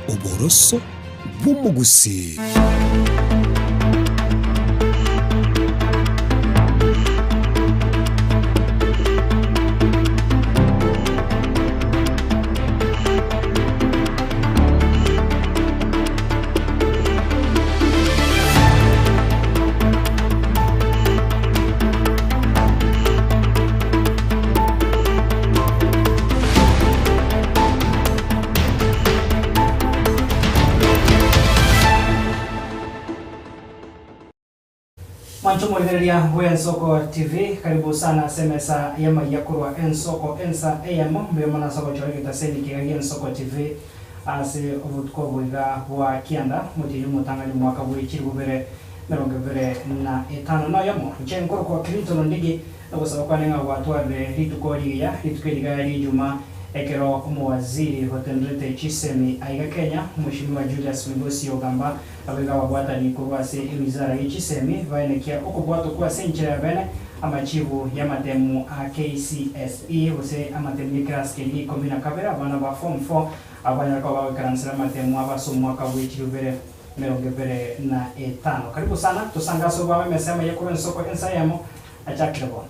Oboroso bw'omogusii. Mwanche omorigereria bw'Ensoko TV, karibu sana ase emesa y'amaiya korwa Ensoko ensa eyemo, mbuya mono ase ogochora egetaseni kiga gi'Ensoko TV ase obotuko obo iga bwa kianda, omotienyi omotang'ani omwaka bwe chilifu bibere 25 noyomo. Inche nkorokwa Clinton Ondigi, nogosaba kwane ng'a gwatwarire rituko rigiya, rituko eri iga ri'Ijuma, ekero omowaziri otenerete chisemi aiga Kenya, Mweshimiwa Julius Migosi Ogamba, naboigo ababwatani korwa ase ewizara ye chisemi baenekia okobwatwa kwa ase enchera ya bene amachibu y'amatemu a KCSE gose amatemu y'ekerasi keria gia ikomi na kabere abana ba form four abwo banyare koba bagoikaransera amatemu abo ase omwaka bwe chirubere 25. Karibu sana, tosange ase obwamo emesa emo ye korwa ensoko ensa eyemo, achakire bono.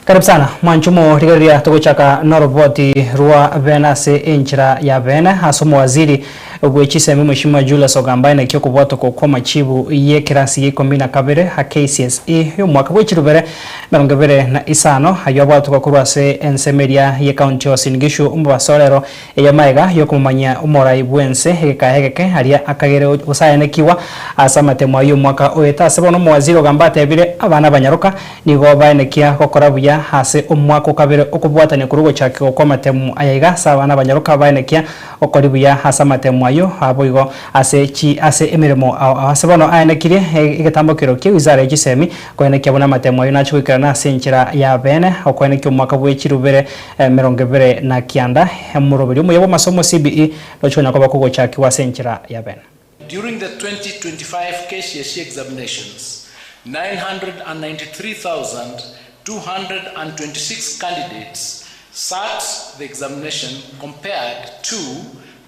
Karibu sana mwanche omorigereria togochaka noroboti rwa bene ase enchera ya bene ase omowaziri bwe chisemi Mheshimiwa Julius Ogamba naki okobwatokwa kwa amachibu y'ekerasi ya ikomi na kabere a KCSE y'omwaka bwe chirubere 25 ayio abwatokwa korwa ase ensemo eria y'ecounty ya Uasin Gishu omobaso rero Ey'amaega y'okomomanyia omorai bw'ense egekaha egeke aria akagere gosayanekigwa ase amatemo ayio omwaka oete. Ase bono omowaziri ogamba atebire, Abana abanyaroka nigo baenekia gokora buya ase omwaka okabere okobwatania korwa ogochakigwa kw'amatemo aya iga ase abana abanyaroka baenekia gokori buya ase amatemo ayio boigo ase chi ase emeremo ao ao. Ase bono aenekirie egetambokero kie wizara ye chisemi koenekia buna amatemo ayio nache goikerana ase enchera ya beene okoenekia omwaka bwe chirubere 29, Omoroberi omuya bw'amasomo CBE nochia konya koba kogochakigwa ase enchera ya bene. During the 2025 KCSE examinations, 993,226 candidates sat the examination compared to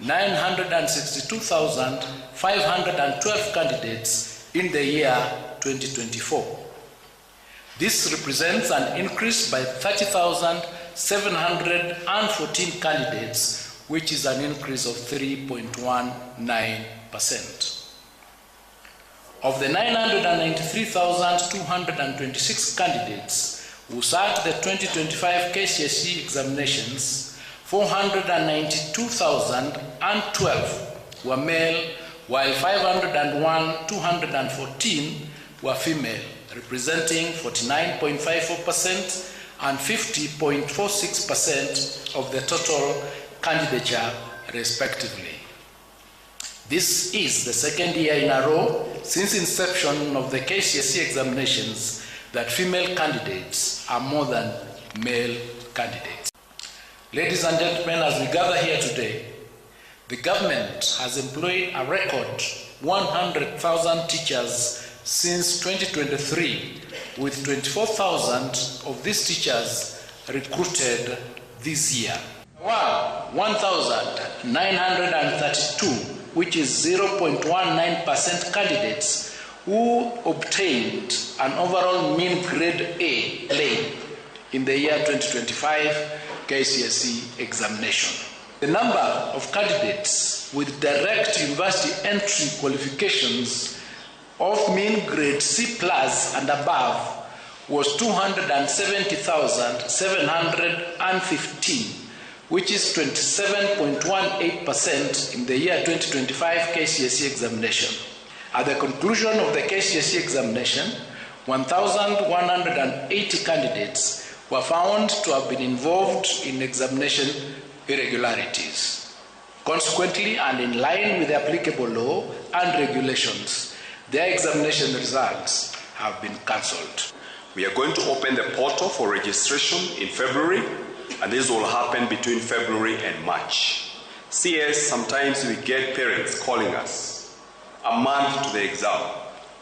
962,512 candidates in the year 2024. This represents an increase by 30,714 candidates, which is an increase of 3.19%. Of the 993,226 candidates who sat the 2025 KCSE examinations, 492,012 were male, while 501,214 were female, representing 49.54% and 50.46% of the total candidature, respectively. This is the second year in a row since inception of the KCSE examinations that female candidates are more than male candidates. Ladies and gentlemen, as we gather here today, the government has employed a record 100,000 teachers since 2023, with 24,000 of these teachers recruited this year. 1,932, which is 0.19% candidates who obtained an overall mean grade A plane in the year 2025 KCSE examination. The number of candidates with direct university entry qualifications of mean grade C plus and above was 270,715, which is 27.18% in the year 2025 KCSE examination. At the conclusion of the KCSE examination, 1,180 candidates were found to have been involved in examination irregularities. Consequently, and in line with the applicable law and regulations, their examination results have been cancelled. We are going to open the portal for registration in February, and this will happen between February and March. CS, sometimes we get parents calling us a month to the exam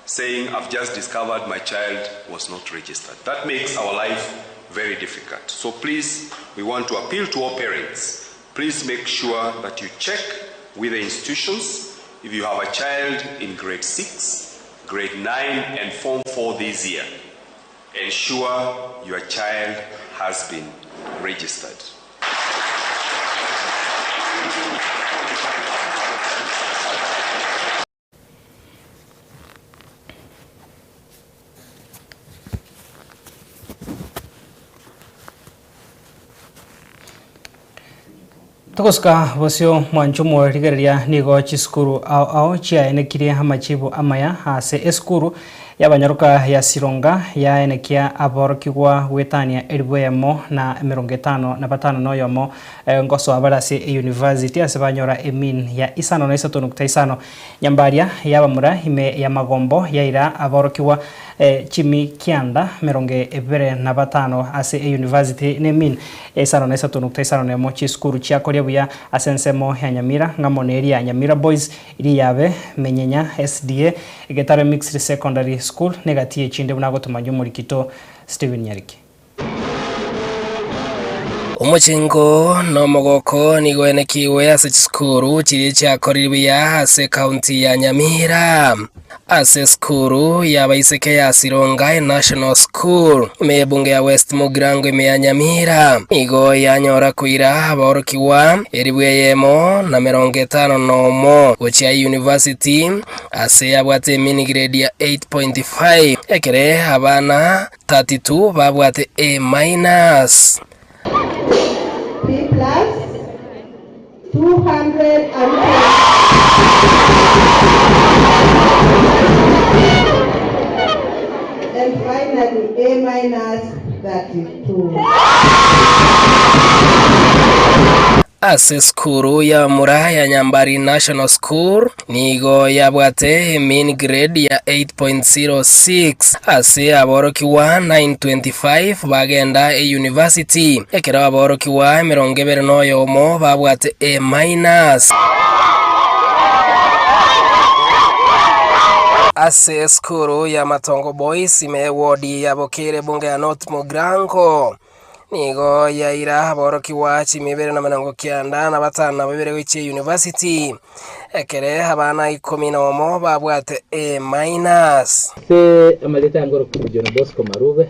saying, I've just discovered my child was not registered. That makes our life very difficult. So please, we want to appeal to all parents. Please make sure that you check with the institutions if you have a child in grade 6, grade 9, and Form 4 this year. Ensure your child has been registered. Togosuka bosio mwancho omorigereria nigo chisukuru ao ao chiaenekirie amachibu amaya ase esukuru y'abanyaroka ya Sironga yaenekia aborokigwa goetania elifu eyemo na emerongo etano na batano na oyomo ngosoa bare ase eyunivasiti ase banyora emean ya isano na isato nukta isano. Nyambaria y'abamura ime y'amagombo yaira aborokigwa chimi kianda emerongo ebere na batano ase eyunivasiti ne emean ya isano na isato nukta isano na emo. Chisukuru chiakoria buya ase ensemo ya Nyamira ng'amo na eria ya Nyamira Boys, Riabe, Menyenya, SDA, Getare Mixed Secondary School negati echinde buna agotomanywa omorikito Stephen Nyariki. Omochengo na omogoko nigo enekigwe ase chisukuru chiria chiakorire buya ase ekaunti ya Nyamira. Ase esukuru y'abaiseke ya Sironga National School, ime y'ebunge ya West Mugirango ime ya Nyamira, nigo yanyora koira aborokigwa eribu eyemo na 51 gochia university ase yabwate emini grade ya 8.5 ekere abana 32 babwate A minus. B plus 210. And finally, A minus 32. Ase esukuru y'abamura ya Nyambari National School nigo yabwate mean grade ya 8.06 ase aborokigwa 925 bagenda eyunivasiti ekero aborokigwa 21 babwate A minus. Ase esukuru ya Matongo Boys ime ewodi ya Bokere bunge ya North Mugirango nigo yaira aborokigwa chimibere na 95 gochia university ekere abana 11 babwate A minus. Se amaleta angoro John Bosco Marube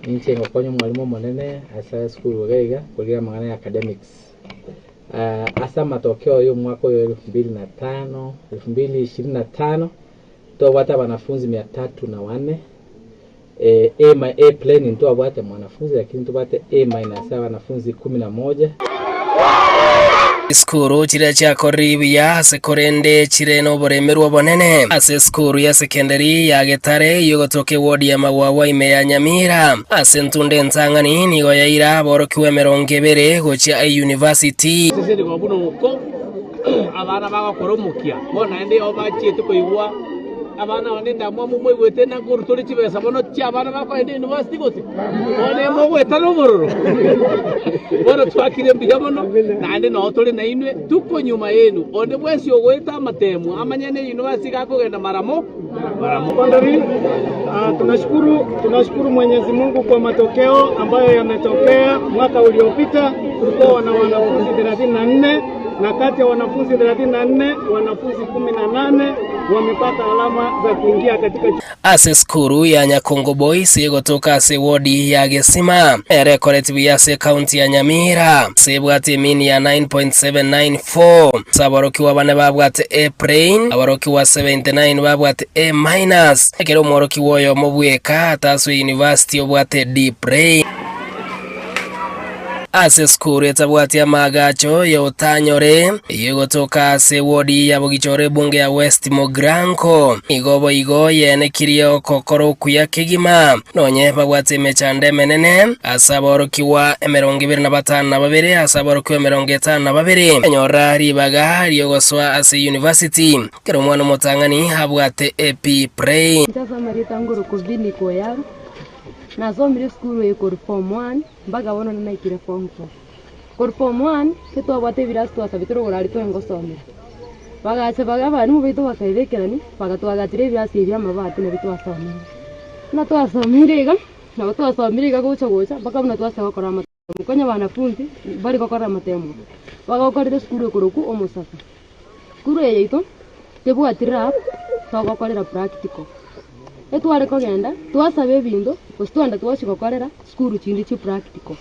ninche ngokonya mwalimu monene asa school gaiga kugira mang'ana ya academics. Asa matokeo yo mwaka wa 2005 2025 tobwate wanafunzi 304. A, A plane ntobwate mwanafunzi lakini tobwate A minus wanafunzi 11. Esukuru chiria chiakorire buya ase korende chire noboremerwa bonene ase esukuru ya sekendari ya Getare yogotoka ewodi ya Magwagwa ime ya Nyamira ase ntunde ensang'ani nigo yaira aborokiwa 20 gochia eyunivasiti. Sisi ni gobuno uko abana bagakoromokia bona ende obachiete koigwa abana bane ndamwamu moigwete na ngorutore chibesa bono chia abana bakoenda university gose bono emogweta nomororo bono twakire mbuya mono naende noo tore na inwe tuko nyuma yenu onde bwensi ogoeta amatemu amanye ne university gakogenda maramo maramo. Tunashukuru Mwenyezi Mungu kwa matokeo ambayo yametokea. Mwaka uliopita tulikuwa na wanafunzi 34 na kati ya wanafunzi 34 wanafunzi 18 wamepata alama za kuingia katika ase skuru ya Nyakongo Boys igotoka ase wodi ya Gesima erekoreti buya ase county ya Nyamira sebwate emini ya 9.794 saborokiwa bane babwate A plain aborokiwa 79 babwate A minus ekero omworokiwa oyo mobweka ataswe university obwate D plain. Ase esukuru etabwati amaagacho y'otanyore, eyio egotoka ase ewodi ya Bogichoro ebunge ya West Mogrango, nigo boigo yenekirie ogokora okuya kegima, nonye babwate emechando emenene ase aborokigwa 25 ase aborokigwa 52 banyora ribaga ri'ogosoa ase university. Kera omwana omotang'ani abwate AP Pre. Inche ase amarieta ngorokwa Vinnie Koyaru, nasomire esukuru eye korwa form one mpaka bono naikire form four. Korwa form one, ntitwabwate ebirasi twasabete rogoro aria tware gosomera, bagacha baga abalimu baito bakaibekerania, bagatwagatera ebirasi ebi amabati nabio twasomire. Buna twasomire iga, nabo twasomire iga gocha gocha mpaka buna twasaba gokora amatemo. Konya abanafunzi mbari gokora amatemo, bagokorera esukuru ekorokwa omosasa. Esukuru eye yaito, tebwati lab togokorera practical. Etware kogenda, twasaba ebinto, gose twagenda twachia gokorera sukuru chinde chi practical.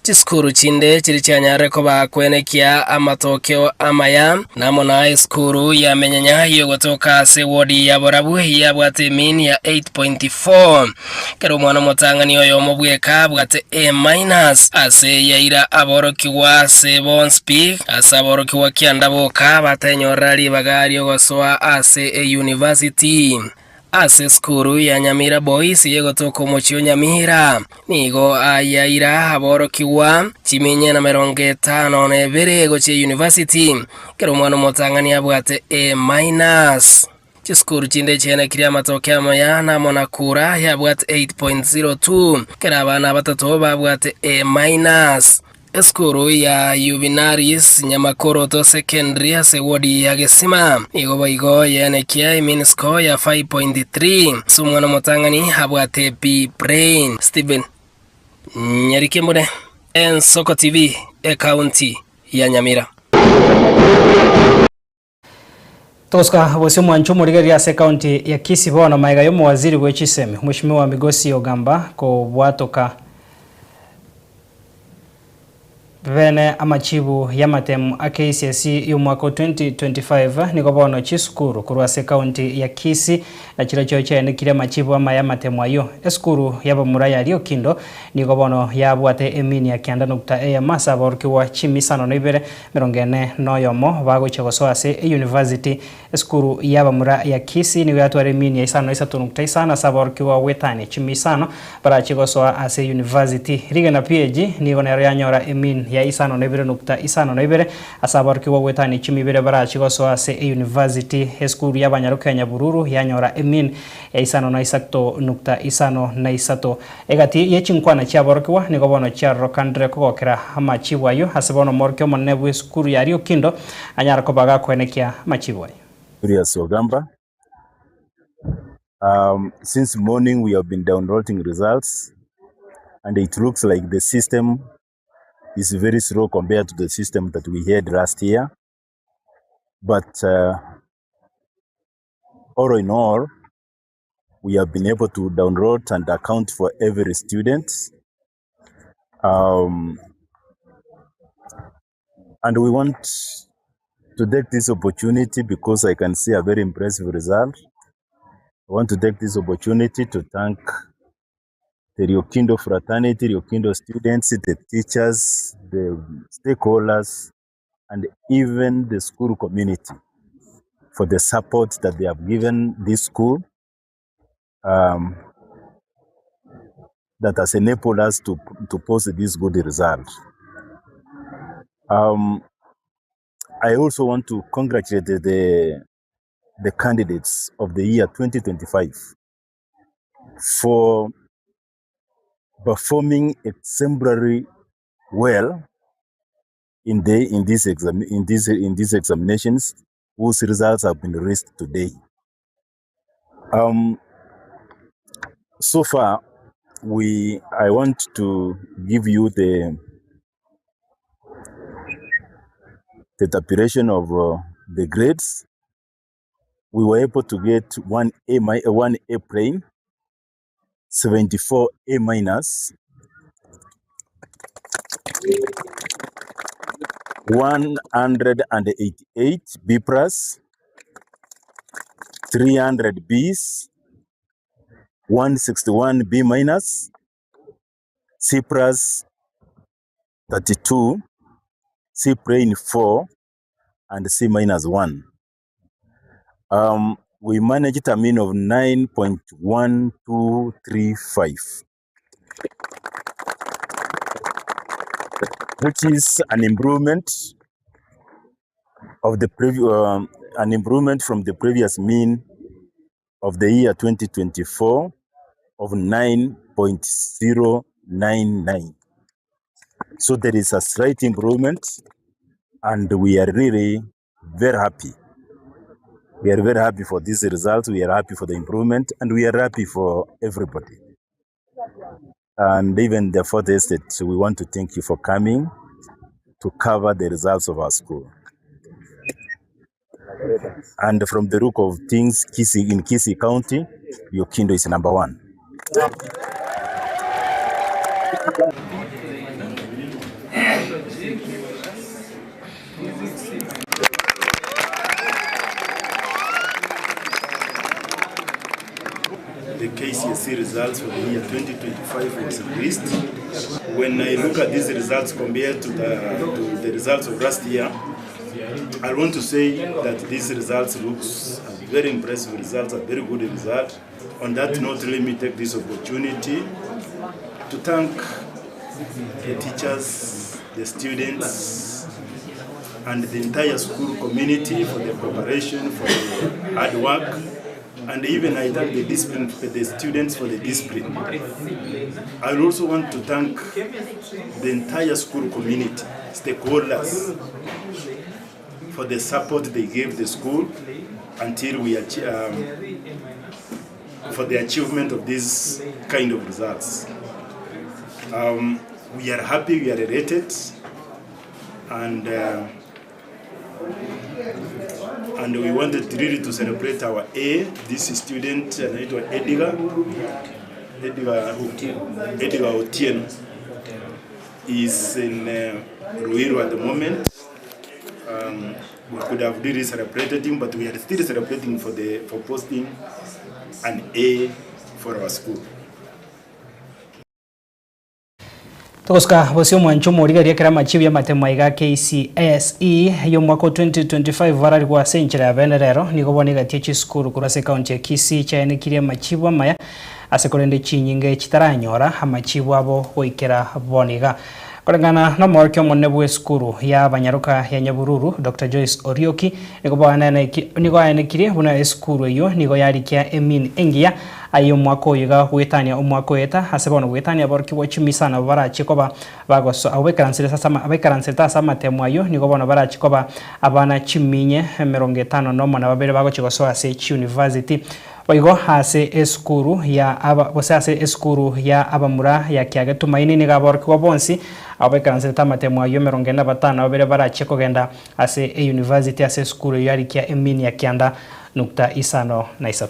Chisukuru chinde chiria chianyarire koba kwenekia amatokeo amaya, na amo na esukuru ya Menyenya y'ogotoka ase ewodi ya Borabu eyio yabwate emean ya 8.4. Kera omwana omotang'ani oyomo bweka abwate A minus ase yaira aborokigwa ase bonsi pi ase aborokigwa kianda boka batenyorera ribaga ri'ogosoa ase eyunivasiti. Ase esukuru ya Nyamira Boys egotoka omochie o Nyamira, nigo ayaira aborokigwa chiminya na 52 gochia eyunivasiti, ekero omwana omotang'ani abwate A minus. Chisukuru chinde chianekirie amatoke amaya na amo na kura yabwate 8.02, ekero abana abatato babwate A minus. Esukuru ya Yubinaris Nyamakoroto Secondary ase ewodi ya Gesima nigo boigo yenekia emean score ya 5.3 ase omwana omotang'ani abwate B brain. Stephen Nyarikembune, Ensoko TV, Ekaunti ya Nyamira. Togosuka bosio omwancho omorigereria ase ekaunti ya Kisii bono maega y'omowaziri bwe chisemi Mweshimiwa Migosi Ogamba kobwatoka Bene amachibu y'amatemu a KCSE y'omwaka o 2025 nigo bono chisukuru korwa ase ekaunti ya Kisii na chirochio chiaenekire amachibu amaya amatemu ayio. Esukuru y'abamura ya Riokindo nigo bono yabwate emini ya kianda nukta eyemo ase aborokigwa chimisano na ibere 41 bagochia gosoa ase eyunivasiti. Esukuru y'abamura ya Kisii nigo yatwara emiini ya isano na isato nukta isano ase aborokigwa goetania chimi isano barachie gosoa ase eyunivasiti. Rigena PAG nigo nero yanyora emiin ya isano na ibere nukta isano na ibere ase aborokigwa goetania chimi ibere barachie gosoa ase eyunivasiti. Esukuru y'abanyaroke ya Nyabururu yanyora emiin ya isano na isato nukta isano na isato. Egati ye chinkwana chi'aborokigwa nigo bono chiarorokandire kogokera amachibu ayio, ase bono omworokia omonene bw'esukuru ya Riokindo anyare koba gakoenekia amachibu ayio. Julius Ogamba, Since morning we have been downloading results and it looks like the system is very slow compared to the system that we had last year but all in all we have been able to download and account for every student. Um, and we want to take this opportunity because I can see a very impressive result. I want to take this opportunity to thank the Riokindo fraternity, Riokindo students, the teachers, the stakeholders, and even the school community for the support that they have given this school um, that has enabled us to, to post this good result. Um, I also want to congratulate the, the candidates of the year 2025 for performing exemplary well in the in these exam in these in these examinations whose results have been released today. Um, so far, we I want to give you the the tabulation of the grades. We were able to get one A one A plane, 74 A minus, 188 B plus, 300 Bs, 161 B minus, C plus 32, C plain 4 and C minus 1. We managed a mean of 9.1235, which is an improvement of the an improvement from the previous mean of the year 2024 of 9.099. So there is a slight improvement, and we are really very happy. We are very happy for these results. We are happy for the improvement, and we are happy for everybody. And even the fourth estate, we want to thank you for coming to cover the results of our school. And from the look of things, in Kisii County, Riokindo is number one. The KCSE results for the year 2025 was released. When I look at these results compared to the results of last year, I want to say that these results looks a very impressive results, a very good result. On that note, let me take this opportunity to thank the teachers, the students, and the entire school community for their cooperation, for the hard work, and even I thank the discipline, the students for the discipline. I also want to thank the entire school community, stakeholders, for the support they gave the school until we for the achievement of these kind of results. We are happy, we are elated, and we wanted really to celebrate our A, this student, Edgar, Edgar, Edgar Otieno, is in Ruiru at the moment. We could have really celebrated him, but we are still celebrating for posting an A for our school. Togosuka bosio mwancho morigereria ekero amachibu ya amatemo aiga KCSE y'omwaka o 2025 bararigwa ase enchera ya bene rero nigo bono egatia chisukuru korwa ase ekaunti ya Kisii chiaenekirie amachibu amaya ase korende chinyinge chitaranyora amachibu abo goikera bono iga. Kulingana na omworokia omonene bwa esukuru ya abanyaroka ya Nyabururu Dr. Joyce Orioki nigo aenekirie buna esukuru eyo nigo yarikia emean engiya aye omwaka oyo iga gwetania omwaka oeta ase bono gwetania aborokigwa chimisa nabo barachi koba bagoso abo baikaransire ase amatemo ayo nigo bono barachi koba abana chiminye 51 na bagochi gosoa ase chiuniversity. Oigo ase esukuru ya aba gose ase esukuru ya abamura ya Kiage Tumaini nigo aborokigwa bonsi abo baikaransire amatemo ayo 45 barachi kogenda ase e-university ase esukuru eyo yarikia emean ya 9.53.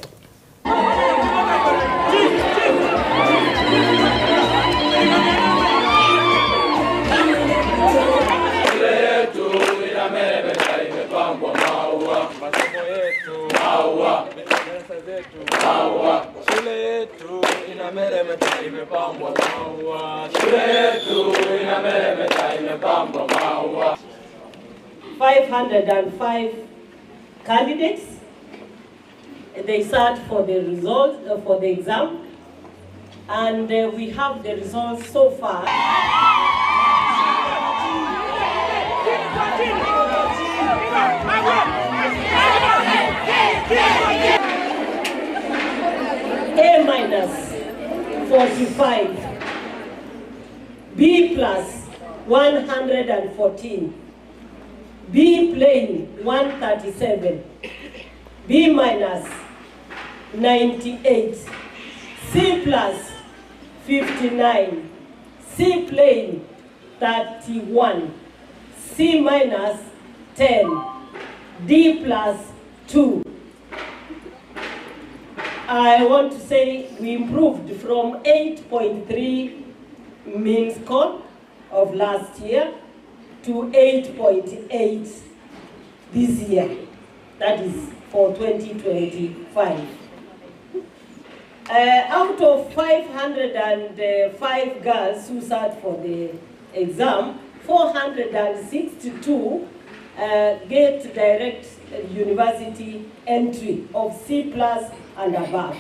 Imepambwa maua. Shule yetu inameremeta, imepambwa maua. 505 candidates. They sat for the result, for the exam, and we have the results so far. A minus 45, B plus 114, B plain 137, B minus 98, C plus 59, C plain 31, C minus 10, D plus 2. I want to say we improved from 8.3 mean score of last year to 8.8 this year. That is for 2025. Out of 505 girls who sat for the exam, 462 get direct university entry of C plus and above.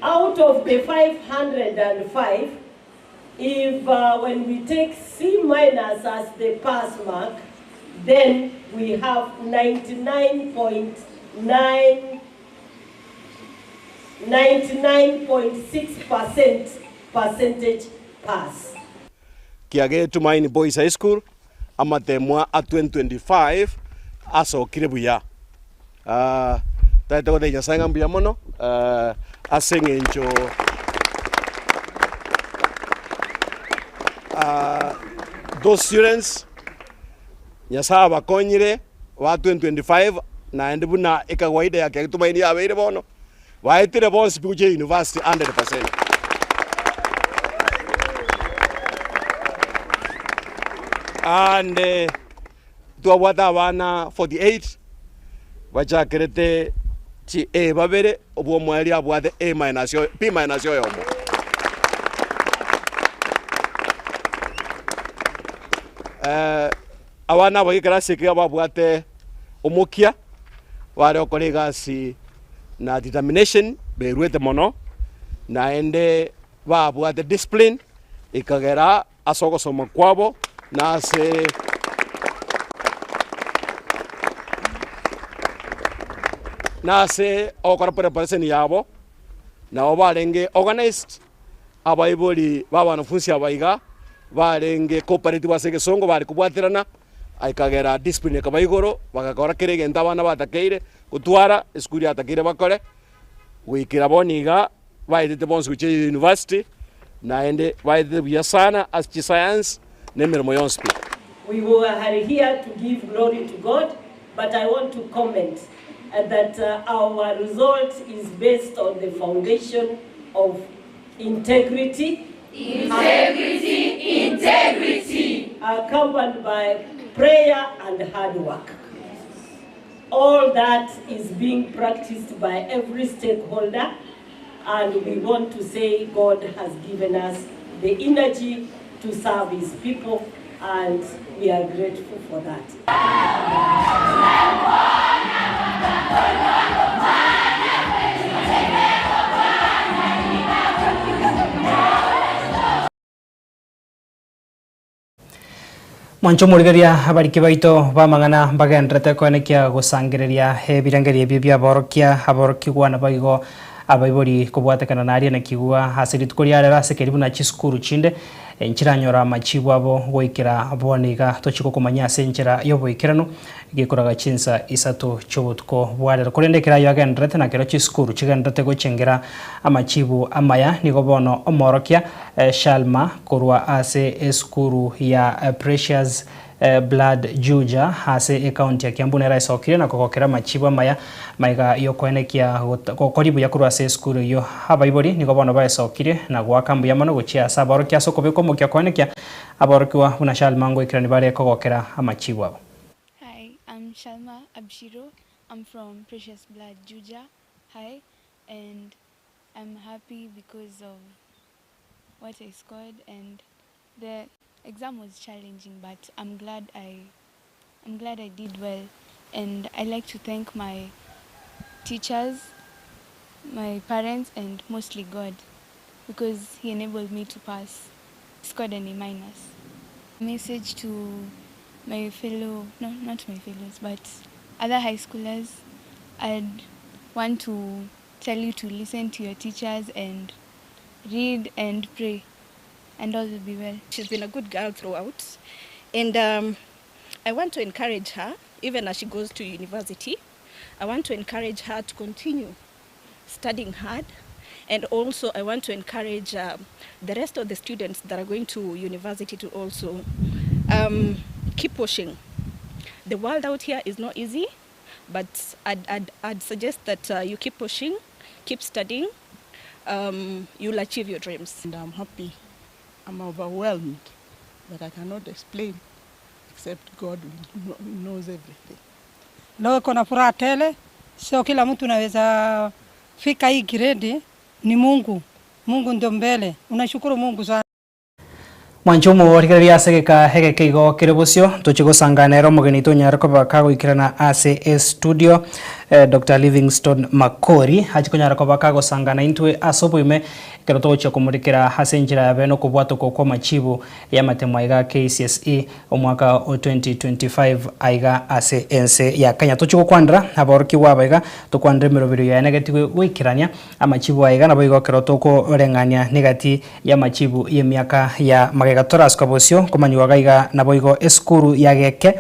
Out of the 505, if when we take C minus as the pass mark, then we have 99.9 99.6% percentage pass. Kiage Tumaini Boys High School, amatemwa a 2025 asokire buya. Totagete gotebia Nyasae ng'a mbuya mono ase eng'encho those students Nyasae abakonyire ba 2025 naende buna ekawaida ya Kiage Tumaini yabeire bono, baetire bonsi pi gochia university 100%. And twabwate abana 48 bachakerete chi A babere, obwo omoerio abwate A minus B minus oyomo. Abana aba ekerasi eke babwate omokia, bare gokora egasi na determination, beruete mono, naende babwate discipline, ekagera ase ogosoma kwabo na ase na ase ogokora preparation yabo, nabo barenge organised, abaibori ba abanafunsi aba iga barenge cooperative ase egesongo bare kobwaterana, ekagera discipline ekaba igoro, bagakora kera egento abana batakeire gotwara, esukuru yatakeire bakore. Goikera bono iga baetete bonsi gochia university, naende baetete buya sana ase chiscience na emeremo yonsi pi. We are here to give glory to God, but I want to comment that our result is based on the foundation of integrity, Integrity, integrity. accompanied by prayer and hard work. All that is being practiced by every stakeholder, and we want to say God has given us the energy to serve His people, and we are grateful for that. Mwanche omorigereria abariki baito b'amang'ana mbagendererete koenekia gosangereria ebirengererio ebio bi'aborokia, aborokigwa naboigo abaibori kobwatekana naria nakigwa ase rituko ria rero ase keri buna chisukuru chinde nchiranyora amachibu abo goikera bono iga tochie gokomanyia ase enchera y'oboikeranu gekoraga chinsa isato chi'obotuko bwa rero. Korende ekero ayio agendererete na kero chisukuru chigendererete gochengera amachibu amaya nigo bono omworokia Shalma korwa ase esukuru ya Precious Blood Juja ase ecounty ya Kiambu nere aesokire na kogokera amachibu amaya maiga yokoenekia gokori buya korwa ase esukuru eyio. Abaibori nigo bono baesokirie na goaka mbuya mono gochia ase aborokia ase okobeka omokia koenekia aborokigwa buna Shalma ngoikerani bare kogokera amachibu abo. Hi, I'm Shalma Abshiro. I'm from Precious Blood Juja High and I'm happy because of what I scored and the exam was challenging but I'm glad I I'm glad I did well and I like to thank my teachers, my parents and mostly God because he enabled me to pass. Scored an A minus. Message to my fellow no not my fellows but other high schoolers I'd want to tell you to listen to your teachers and read and pray and all will be well. She's been a good girl throughout and um, I want to encourage her even as she goes to university. I want to encourage her to continue studying hard and also I want to encourage um, the rest of the students that are going to university to also um, keep pushing. The world out here is not easy, but I'd, I'd, I'd suggest that uh, you keep pushing, keep studying, um, you'll achieve your dreams. And I'm happy. I'm overwhelmed, but I cannot explain except God knows everything. Leo iko na furaha tele, sio kila mtu naweza fika hii grade, ni Mungu. Mungu ndio mbele, unashukuru Mungu sana. Mwanche omorigereria ase egeka egeke igo kere bosio, tochie gosangana ere omogeni tonyare koba kagoikerana ase estudio, Doctor Livingstone Makori, achie konyara koba kagosangana intwe ase oboime ekero togochia komorekera ase enchera yabe nokobwatokwa kw'amachibu y'amatemo aiga KCSE omwaka o 2025 aiga ase ense ya Kenya. Tochie gokwanera aborokigwa aba iga, tokwanere emeroberio yaenegetigwe goikerania amachibu aiga naboigo ekero tokoreng'ania negati y'amachibu y'emiaka ya magega torasuka bosio komanyigwa gaiga naboigo esukuru ya Geke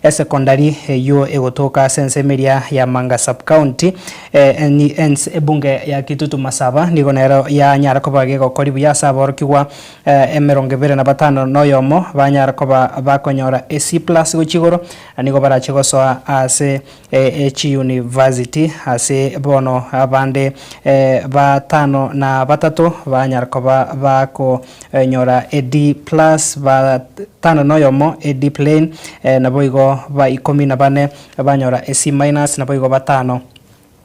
esekondari eyio egotoka ase ensemo eria ya Manga sub-county ens ebunge ya Kitutu Masaba nigo nero yanyara koba gegokori buya ase aborokigwa emerongo ebere na batano na oyomo banyara koba bakonyora e C plus gochia igoro na nigo barache gosoa ase Chiyunivasiti ase bono abande batano na batato banyara koba bakonyora e D plus, batano na oyomo e D plain, naboigo ba ikomi na bane banyora e C minus, naboigo batano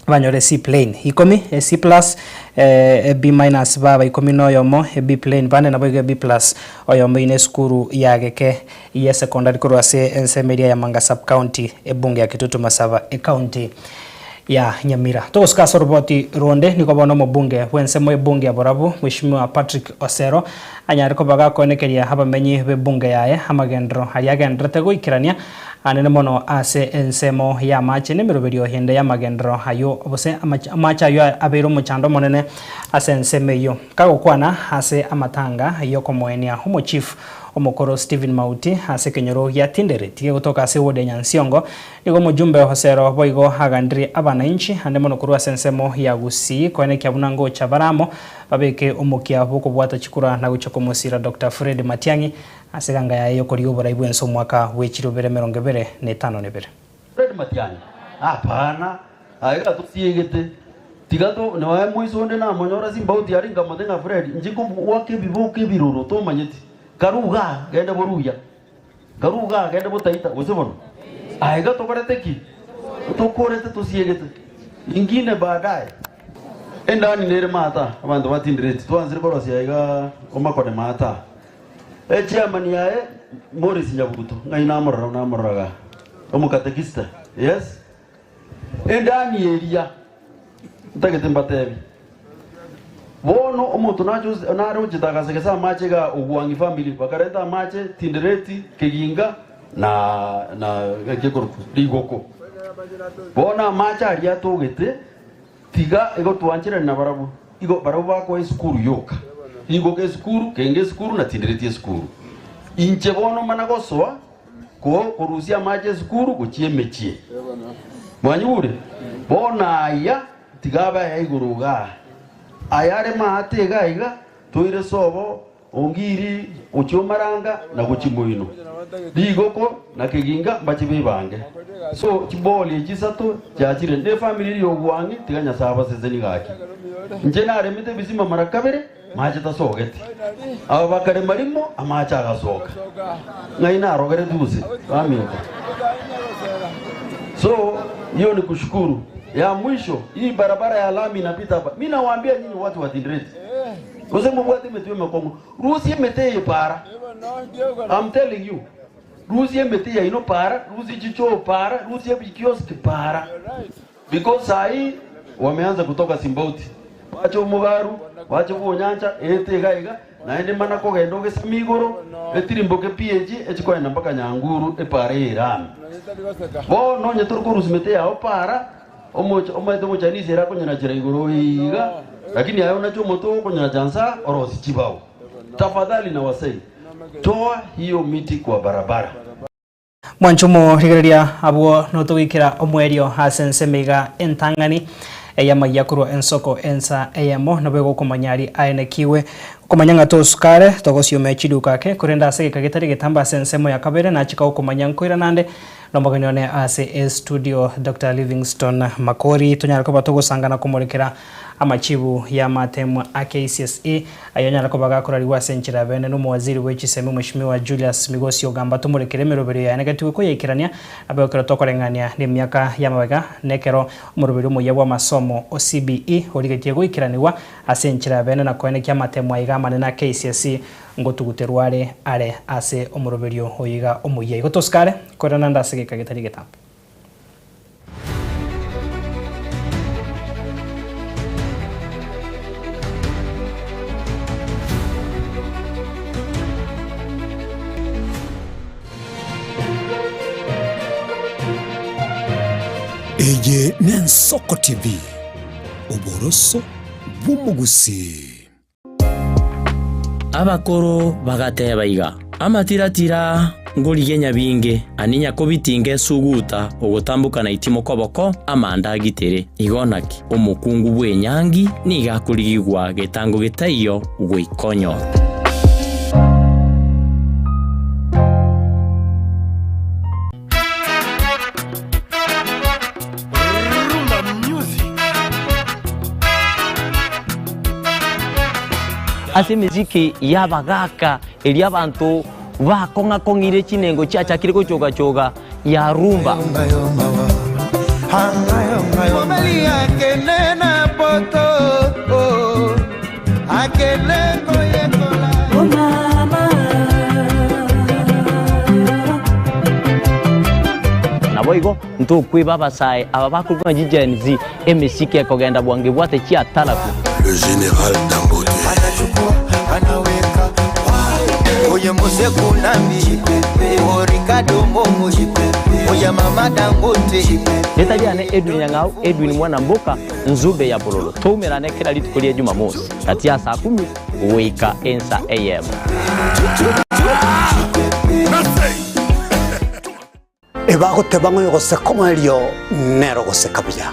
banyora e C plain. Ikomi e C plus, e B minus baba ikomi na oyomo, e B plain bane naboigo e B plus oyomo. Eyio nesukuru ya geke y'esekondari korwa ase ensemo eria ya Manga Sub-County, ebunge ya Kitutu Masaba, ecounty ya Nyamira. Togosuka ase oroboti ronde, nigo bono omobunge bw'ensemo y'ebunge ya Borabu, Mweshimiwa Patrick Osero, anyare koba gakoenekeria abamenyi b'ebunge yaye amagenderero aria agendererete goikerania anene mono ase ensemo y'amache n'emeroberio ende y'amagenderero ayio gose amache ayio abeire omochando omonene ase ensemo eyio. Kagokwana ase amatanga y'okomoenia omochief Omokoro Stephen Mauti ase ekenyoro gia Tinderet gegotoka ase eward ya Nyansiongo, nigo omojumbe Osero boigo agandirie abanainchi ande mono korwa ase ensemo ya Gusii koenekia buna ngocha bare amo babeke omokia bw'okobwata chikura na gochia komosira Doctor Fred Matiang'i ase eganga yaye y'okorigia oborai bw'ense omwaka bw'echirobere 2052. Fred Matiang'i, Hapana, aye gatosiegete, tiga to noe moiso onde namonyora simbauti aria nkamote ng'a Fred, inche nkobwaka ebiboka ebiroro tomanyeti, karu igaa gende boruya, karu igaa gende botaita, gose bono? Aye gatokorete ki? Tokorete tosiegete. Ingine baadaye. Endani nere maata, abanto batindireti, twansire korosia igaa omakone maata. Echairman yaye Morris Nyabuto, ng'ai namorora namorora igaa, omokatekista, yes. Endani eria, ntagete mbatebie, bono omonto nache ose nare ochete agasegesa amache igaa Ogwang'i family, bakarenta amache Tindereti, Keginga na na eki ekorokwa Rigoko. Bono amache aria atogete, Tiga igo twancherane nabarabwo, igo barabwo bakoa esukuru yoka. Nigo esukuru, kenge esukuru na tindereti esukuru. Inche bono mana gosoa ko korusia amache esukuru gochia emechie. Mwanyigure? Bono aya tiga abe aya igoro igaa. Aya are maate iga iga, toire sobo Ongiri gochia omaranga na gochia moino, rigoko na keginga mbache bebange. So chiboli echi isato chiachire ne family eria y'obwang'e tiga Nyasae abaseseni gaki. Inche naremete ebisima mara kabere mache tasogeti. Aba bakarema rimo amache agasoka. Ng'ai narogeretwe gose baminto. So hiyo ni kushukuru. Ya mwisho hii barabara ya lami inapita hapa. Mimi nawaambia nyinyi watu wa Tinderet. Gose mobwate emetwe emekong'u, rusia emete eye para. I'm telling you. Rusia emete yaino para, rusia chichoo para, rusia ebikioski para. Because saa hii wameanza kutoka Simbauti. Bache omogaru, bache bwonyancha, ete iga iga, naende mana kogenda ogesame igoro, etirimboke pi echi echikoenda mpaka Nyanguru epara eye erame. Bono onye tori korusia emete yao para, Omocha omanyete omochanisi ere akonyonachera igoro iga, lakini aye onache omote okonyonacha nsa orosie chibao. Tafadhali nawasei, toa hiyo miti kwa barabara. Mwanche omorigereria abwo notogoikera omoerio ase ensemo iga entang'ani ey'amagia korwa ensoko ensa eyemo nabo egokomanya aria aenekigwe okomanya ng'a tosukare togosiomea chiduka ake korende ase egeka getari getambe ase ensemo ya kabere nachika gokomanya nkoirana ande Nomogeni one ase estudio Doctor Livingstone Makori tonyare koba togosanga na komorekera. Amachibu y'amatemwa a KCSE ayio anyare koba gakorarigwa ase enchera bene n'omowaziri bwe chisemi Mweshimiwa Julius Migosi Ogamba tomorekere emeroberio yaenegetigwe koyaikerania naboigo ekero tokoreng'ania nemiaka y'amabega nekero omoroberio omoyia bw'amasomo o CBE origetie goikeranigwa ase enchera bene na koenekia amatemwa aiga amanene a KCSE ngotuguterwa are are ase omoroberio oyo iga omoyia. Igo tosikare koirana nde ase egeka getari getambe. Eye n'Ensoko TV, oboroso bw'omogusii. Abakoro bagateba iga, Amatiratira ngorigia nyabinge, ani nyakobitinga esuguta ogotamboka na itimo koboko amanda agitere. Igo naki, omokungu bw'enyangi nigo akorigigwa getango getaiyo goika onyore. Rumba music. Ase emesiki y'abagaaka eria abanto bakong'a-kong'ire chinengo chiachakire gochoga-choga ya rumba. Mobali akende na poto oh, akende koyekola oh, mama. Naboigo ntokweba abasae aba bakorokwa ng'a Gen Z, emesiki ekogenda bwango ebwate chiataraku. Le general Dangote. Anachukua, anaweka oye mose kunambi orikado momo oya mama Dangote. Rieta riane Edwin Nyang'au, Edwin mwana mboka, Nzube ya bololo. Toumerane kera rituko ria Jumamosi, gati ya saa kumi goika ensa eyemo. Ebagoteba ng'a oyogoseka omoerio nere ogoseka buya.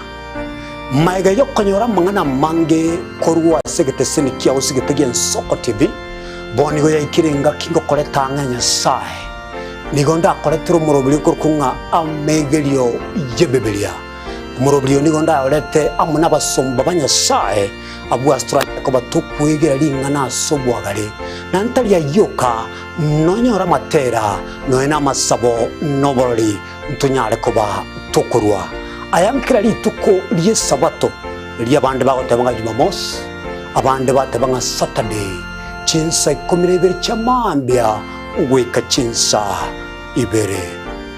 Magega y'okonyora amang'ana amange korwa ase egeteseni kiao ase egete gi'Ensoko TV, bono nigo yaikire engaki ngokoreta ang'e Nyasae. Nigo ndakoretere omoroberio okorokwa ng'a Amegerio y'Ebibilia. Omoroberio oyo nigo ndayorete amo nabasomba ba Nyasae, abwo ase toranyare koba tokwegera ring'ana ase obwagare, na ntari ayio oka, nonyore amatera, nonya namasabo, na oborori, ntonyare koba tokorua aya nkera rituko ri'Esabato, erio abande bagoteba ng'a Jumamosi, abande bateba ng'a Saturday, chinsa ikomi na ibere chia mambia goika chinsa ibere.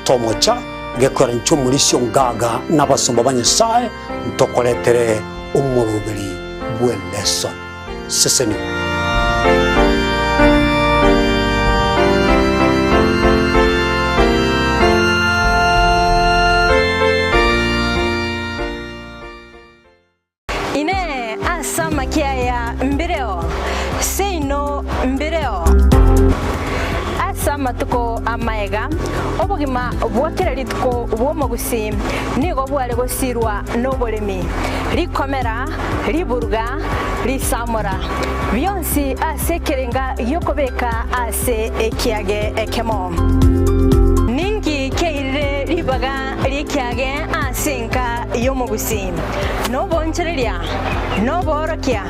Tomocha gekwera inche omorisia ongaga na abasomba ba Nyasae ntokoretere omoroberi bw'eleso. Sesenigwa. Inee! Ase amakia aya mbireo? Seino mbireo. Ase amatuko amaega, obogima bwa kera rituko bw'omogusii nigo bware gosirwa noboremi, rikomera, riburuga, risamora, bionsi ase ekerenga gi'okobeka ase ekiage ekemo. Ninki kiairire ribaga ri'ekiage ase enka y'omogusii? Nobonchoreria, noboorokia,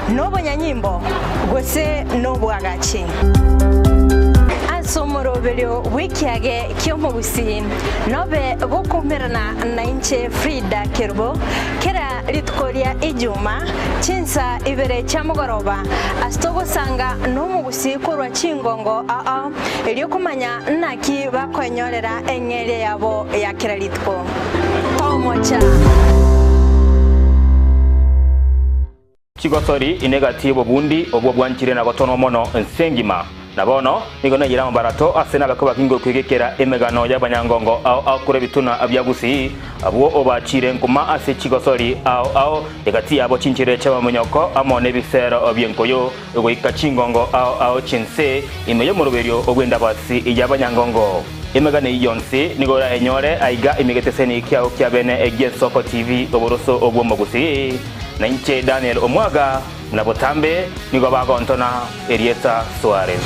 nobonyanyimbo, gose nobwagachi? Ase omoroberio bw'ekiage ki'omogusii nobe gokoumerana nainche Frida Kerubo kera rituko ria Ijuma chinsa ibere chia mogoroba ase togosanga nomogusii korwa chingongo ao erio komanya naki bakoenyorera eng'eria yabo ya kera rituko. Tomocha. Chigosori ine gati y'obobundi obwo bwanchire na gotonwa mono ense engima. Na bono nigo naiyire amabarato ase nabake bakinge okwegekera emegano y'abanyangongo ao ao korwa ebituna bia Gusii, abwo obachiire nkuma ase chigosori ao ao, egati yabo chinchere chi'amaminyoko amo nebisero bi'enkoyo, goika chingongo ao ao chi'ense ime y'omoroberio bw'endabasi y'abanyangongo. Emegano eyio yonsi nigo orayenyore aiga ime geteseni kiao kia bene gi'Ensoko TV oboroso bw'omogusii. Na inche Daniel Omwaga, buna botambe nigo bagontona erieta Suarez.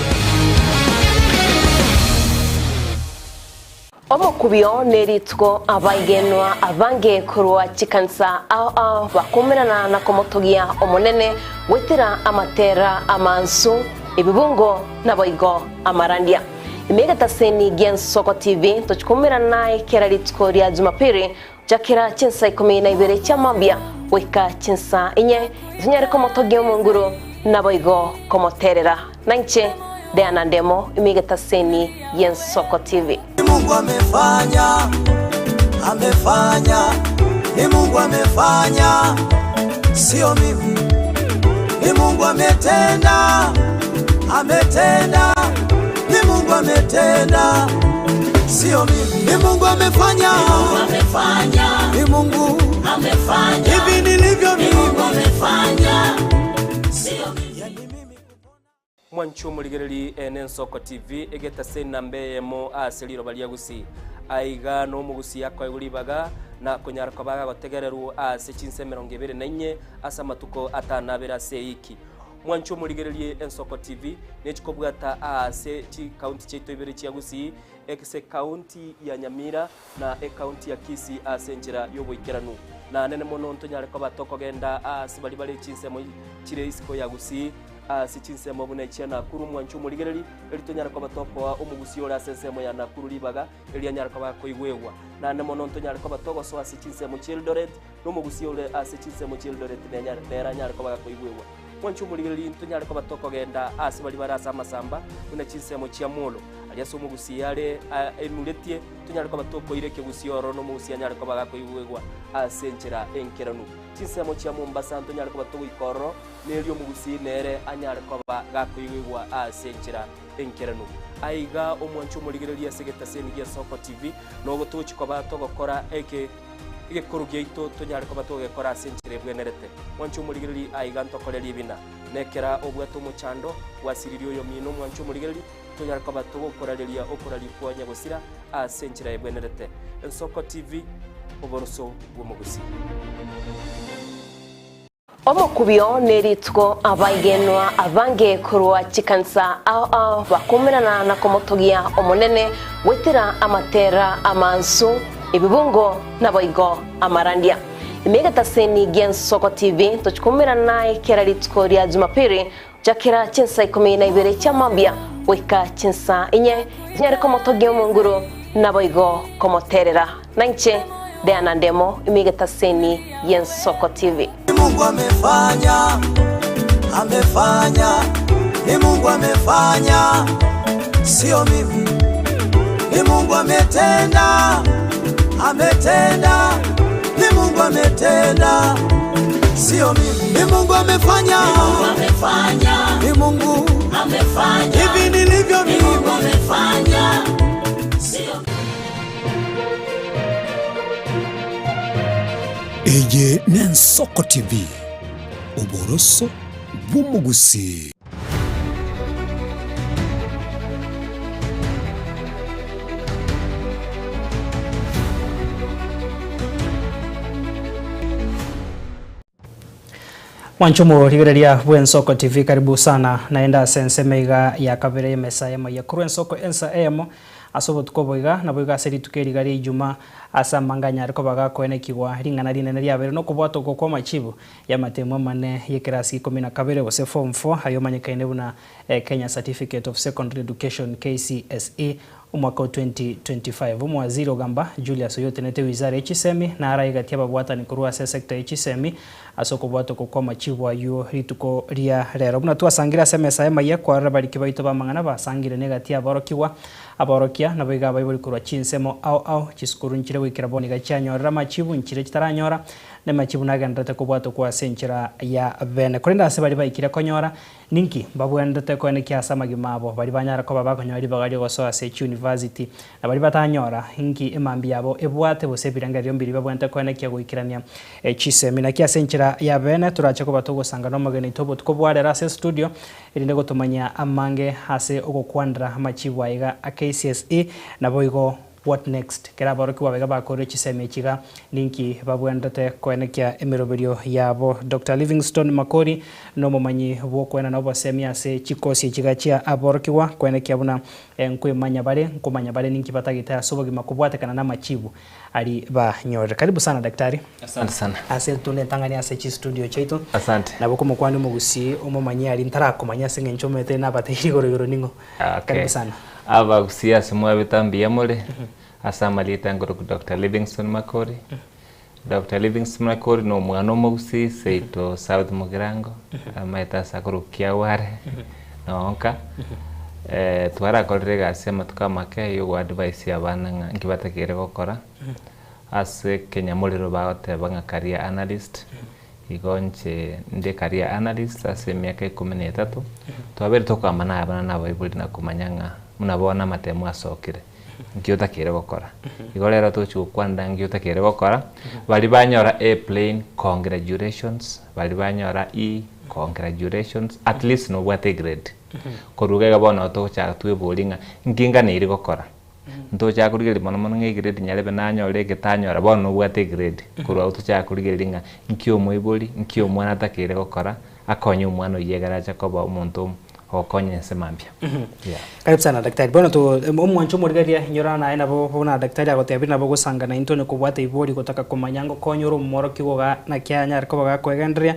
Omokubio nerituko abaigenwa abange korwa chikanisa ao ao bakumerana na komotogia Omonene goetera amatera amansu, ebibungo naboigo amarandia. Ime egetaseni gi'Ensoko TV tochikumerana naye kera rituko ria Jumapili gochakera chinsa ikomi na ibere chia mambia goika chinsa inye, tonyare komotogia Omonguru naboigo komoterera. Nainche Diana Ndemo ime egetaseni gi'Ensoko TV. Ni Mungu amefanya, amefanya, ni Mungu amefanya, sio mimi. Ni Mungu ametenda, ametenda, ni Mungu ametenda, sio mimi. Ni Mungu amefanya, ni Mungu amefanya, hivi nilivyo mimi. Mungu amefanya, sio mimi. Mwanche omorigereria ene Ensoko TV, egetase enamba eyemo ase riroba ria Gusii. Aiga nomogusii akoegwa ribaga na konyara koba agotegererwa ase chinsa emerongo ebere na inye ase amatuko atano abere ase eiki. Mwanche omorigererie Ensoko TV nechikobwata aase chikaunti chiaito ibere chia Gusii, ase ekaunti ya Nyamira na ekaunti ya Kisii ase enchera y'oboikeranu. Nanene mono ntonyare koba tokogenda aase baria bare chinsemo chire isiko ya Gusii, ase chinsemo buna echia Nakuru, mwanche omorigereria, erio tonyare koba tokoa omogusii ore ase ensemo ya Nakuru ribaga, erio anyare koba akoigwegwa. Naende mono ntonyare koba togosoa ase chinsemo chi'Eldoret, na omogusii ore ase chinsemo chi'Eldoret nenyare nere anyare koba gakoigwegwa. Mwanche omorigereria, ntonyare koba tokogenda ase baria bare ase amasamba, buna chinsemo chia Molo, aria ase omogusii are enuretie, tonyare koba tokoira ekegusii ororo na omogusii anyare koba gakoigwegwa ase enchera enkeranu. Chinsemo chia Mombasa ntonyare koba togoika ororo, Nerio omogusii nere anyare koba gakoigwigwa ase enchera enkeranu. Aiga omwanche omorigereria ase egetaseni gia Soko TV, nogo togochia koba togokora eke egekoro giaito tonyare koba togegekora ase enchera ebwenerete. Mwanche omorigereria aiga ntokore ribina. Nekera obwate omochando, gwasiririe oyomino omwanche omorigereria, tonyare koba togokorareria okoraria kwa nyagosira ase enchera ebwenerete. Ensoko TV, oboroso bw'omogusii. Omokubio nerituko abaigenwa abange korwa chikanisa ao ao bakumerana na komotogia Omonene goetera amatera amansu, ebibungo naboigo amarandia. Ime egetaseni gi'Ensoko TV tochikumerana naye kera rituko ria Jumapili gochakera chinsa ikomi na ibere chia mambia goika chinsa inye, tonyare komotogia Omonguru naboigo komoterera. Nainche Diana Ndemo ime egetaseni gi'Ensoko TV. Ni Mungu amefanya, amefanya, ni Mungu amefanya, sio mimi. Ni Mungu ametenda, ametenda, ni Mungu ametenda, sio mimi. Ni Mungu amefanya, ni Mungu amefanya, hivi nilivyo mimi. Mungu amefanya, sio Eye n'Ensoko TV, oboroso bw'omogusii. Mwanche omorigereria bw'Ensoko TV karibu sana naende ase ensemo iga ya kabere y'emesa y'amaiya korwa Ensoko ensa eyemo ase obotuko obo iga nabo iga ase rituko eri iga ria Ijumaa ase amanga anyare koba gakoenekigwa ring'ana rinene riabeire nokobwata okwo kw'amachibu y'amatemo amane y'ekerasi ikomi na kabere gose form four ayio omanyekaine buna Kenya Certificate of Secondary Education, KCSE, Omwaka o 2025, Omowaziri ogamba Julius oyotenete wizara ye chisemi naro aigatie ababwatani korwa ase esector ye chisemi ase okobwata oko kw'amachibu ayio rituko ria rero. Buna twasangire ase emesa y'amayia kwarora abariki baito b'amang'ana basangire negati y'aborokigwa, aborokia, naboigo abaibori korwa chinsemo ao ao, chisukuru nchire goikera bono iga chianyorire amachibu nchire chitaranyora, nemachibu nagendererete kobwata okwo ase enchera ya bene. Korende ase baria baikire konyora Ninki mbabwenerete koenekia ase amagima abo, baria banyare koba bakonyora ribaga ri'ogosoa ase chiunivasiti, na baria batanyora? Inki emambia yabo ebwate, gose ebirengererio mbiria babwenerete koenekia goikerania chisemi? Naki ase enchera ya bene torache koba togosanga nomogeni oito obotuko bwa rero ase estudio, erinde gotomanyia amange ase ogokwanera amachibu aiga a KCSE, naboigo. What next? Kera aborokigwa abaiga bakorire chisemi echi iga, ninki babwenerete koenekia emeroberio yabo? Doctor Livingstone Makori nomomanyi bw'okoenana obosemi ase chikosi echi iga chia aborokigwa, koenekia buna nkwemanya bare, nkomanya bare ninki batagete ase obogima kobwatekana namachibu aria banyorire. Karibu sana daktari. Asante sana. Ase tuna entang'ani ase chistudio chiaito. Asante. Nabo komokwania omogusii omomanyi aria ntarakomanya ase eng'encho omanyete nabateire igoro igoro ning'o. Okay. Karibu sana. Abagusii ase mwabete mbuya more, ase amarieta nkoroku Doctor Livingstone Makori. Doctor Livingstone Makori na omwana omogusii seito South Mugirango, amaete ase akorokwa Kiagware, nonka. Twarakorire egasi amatuko amake ya ogoadvise abana ng'a nki batakeire gokora, ase ekenyamorero bagoteba ng'a career analyst, igo inche nde career analyst ase emiaka ikomi na etato, twabeire tokoamana na abana na abaibori na komanya ng'a buna bono amatemo asokire, nki otakeire gokora. Igo rero togochi gokwanera nki otakeire gokora, baria banyora A plain, congratulations, baria banyora E, congratulations, at least nobwate egrade. Korwa iga iga bono togochaka tweborie ng'a nki nganeiri gokora. Ntochaka korigereria mono mono ng'a egrade nyarebe nanyore eke tanyora, bono nobwate egrade. Korwa abwo tochaka korigereria ng'a nki omoibori, nki omwana atakeire gokora, akonye omwana oyio egere ache koba omonto ogokonya ense mambia. Yeah. Karibu sana daktari. Bono to omwancho omorigereria inyora naye nabo buna daktari agotebire nabo ogosanga naintwe onye kobwate ibori gotaka komanya ngokonya ore omorokigwa iga naki anyare koba gakoegendereria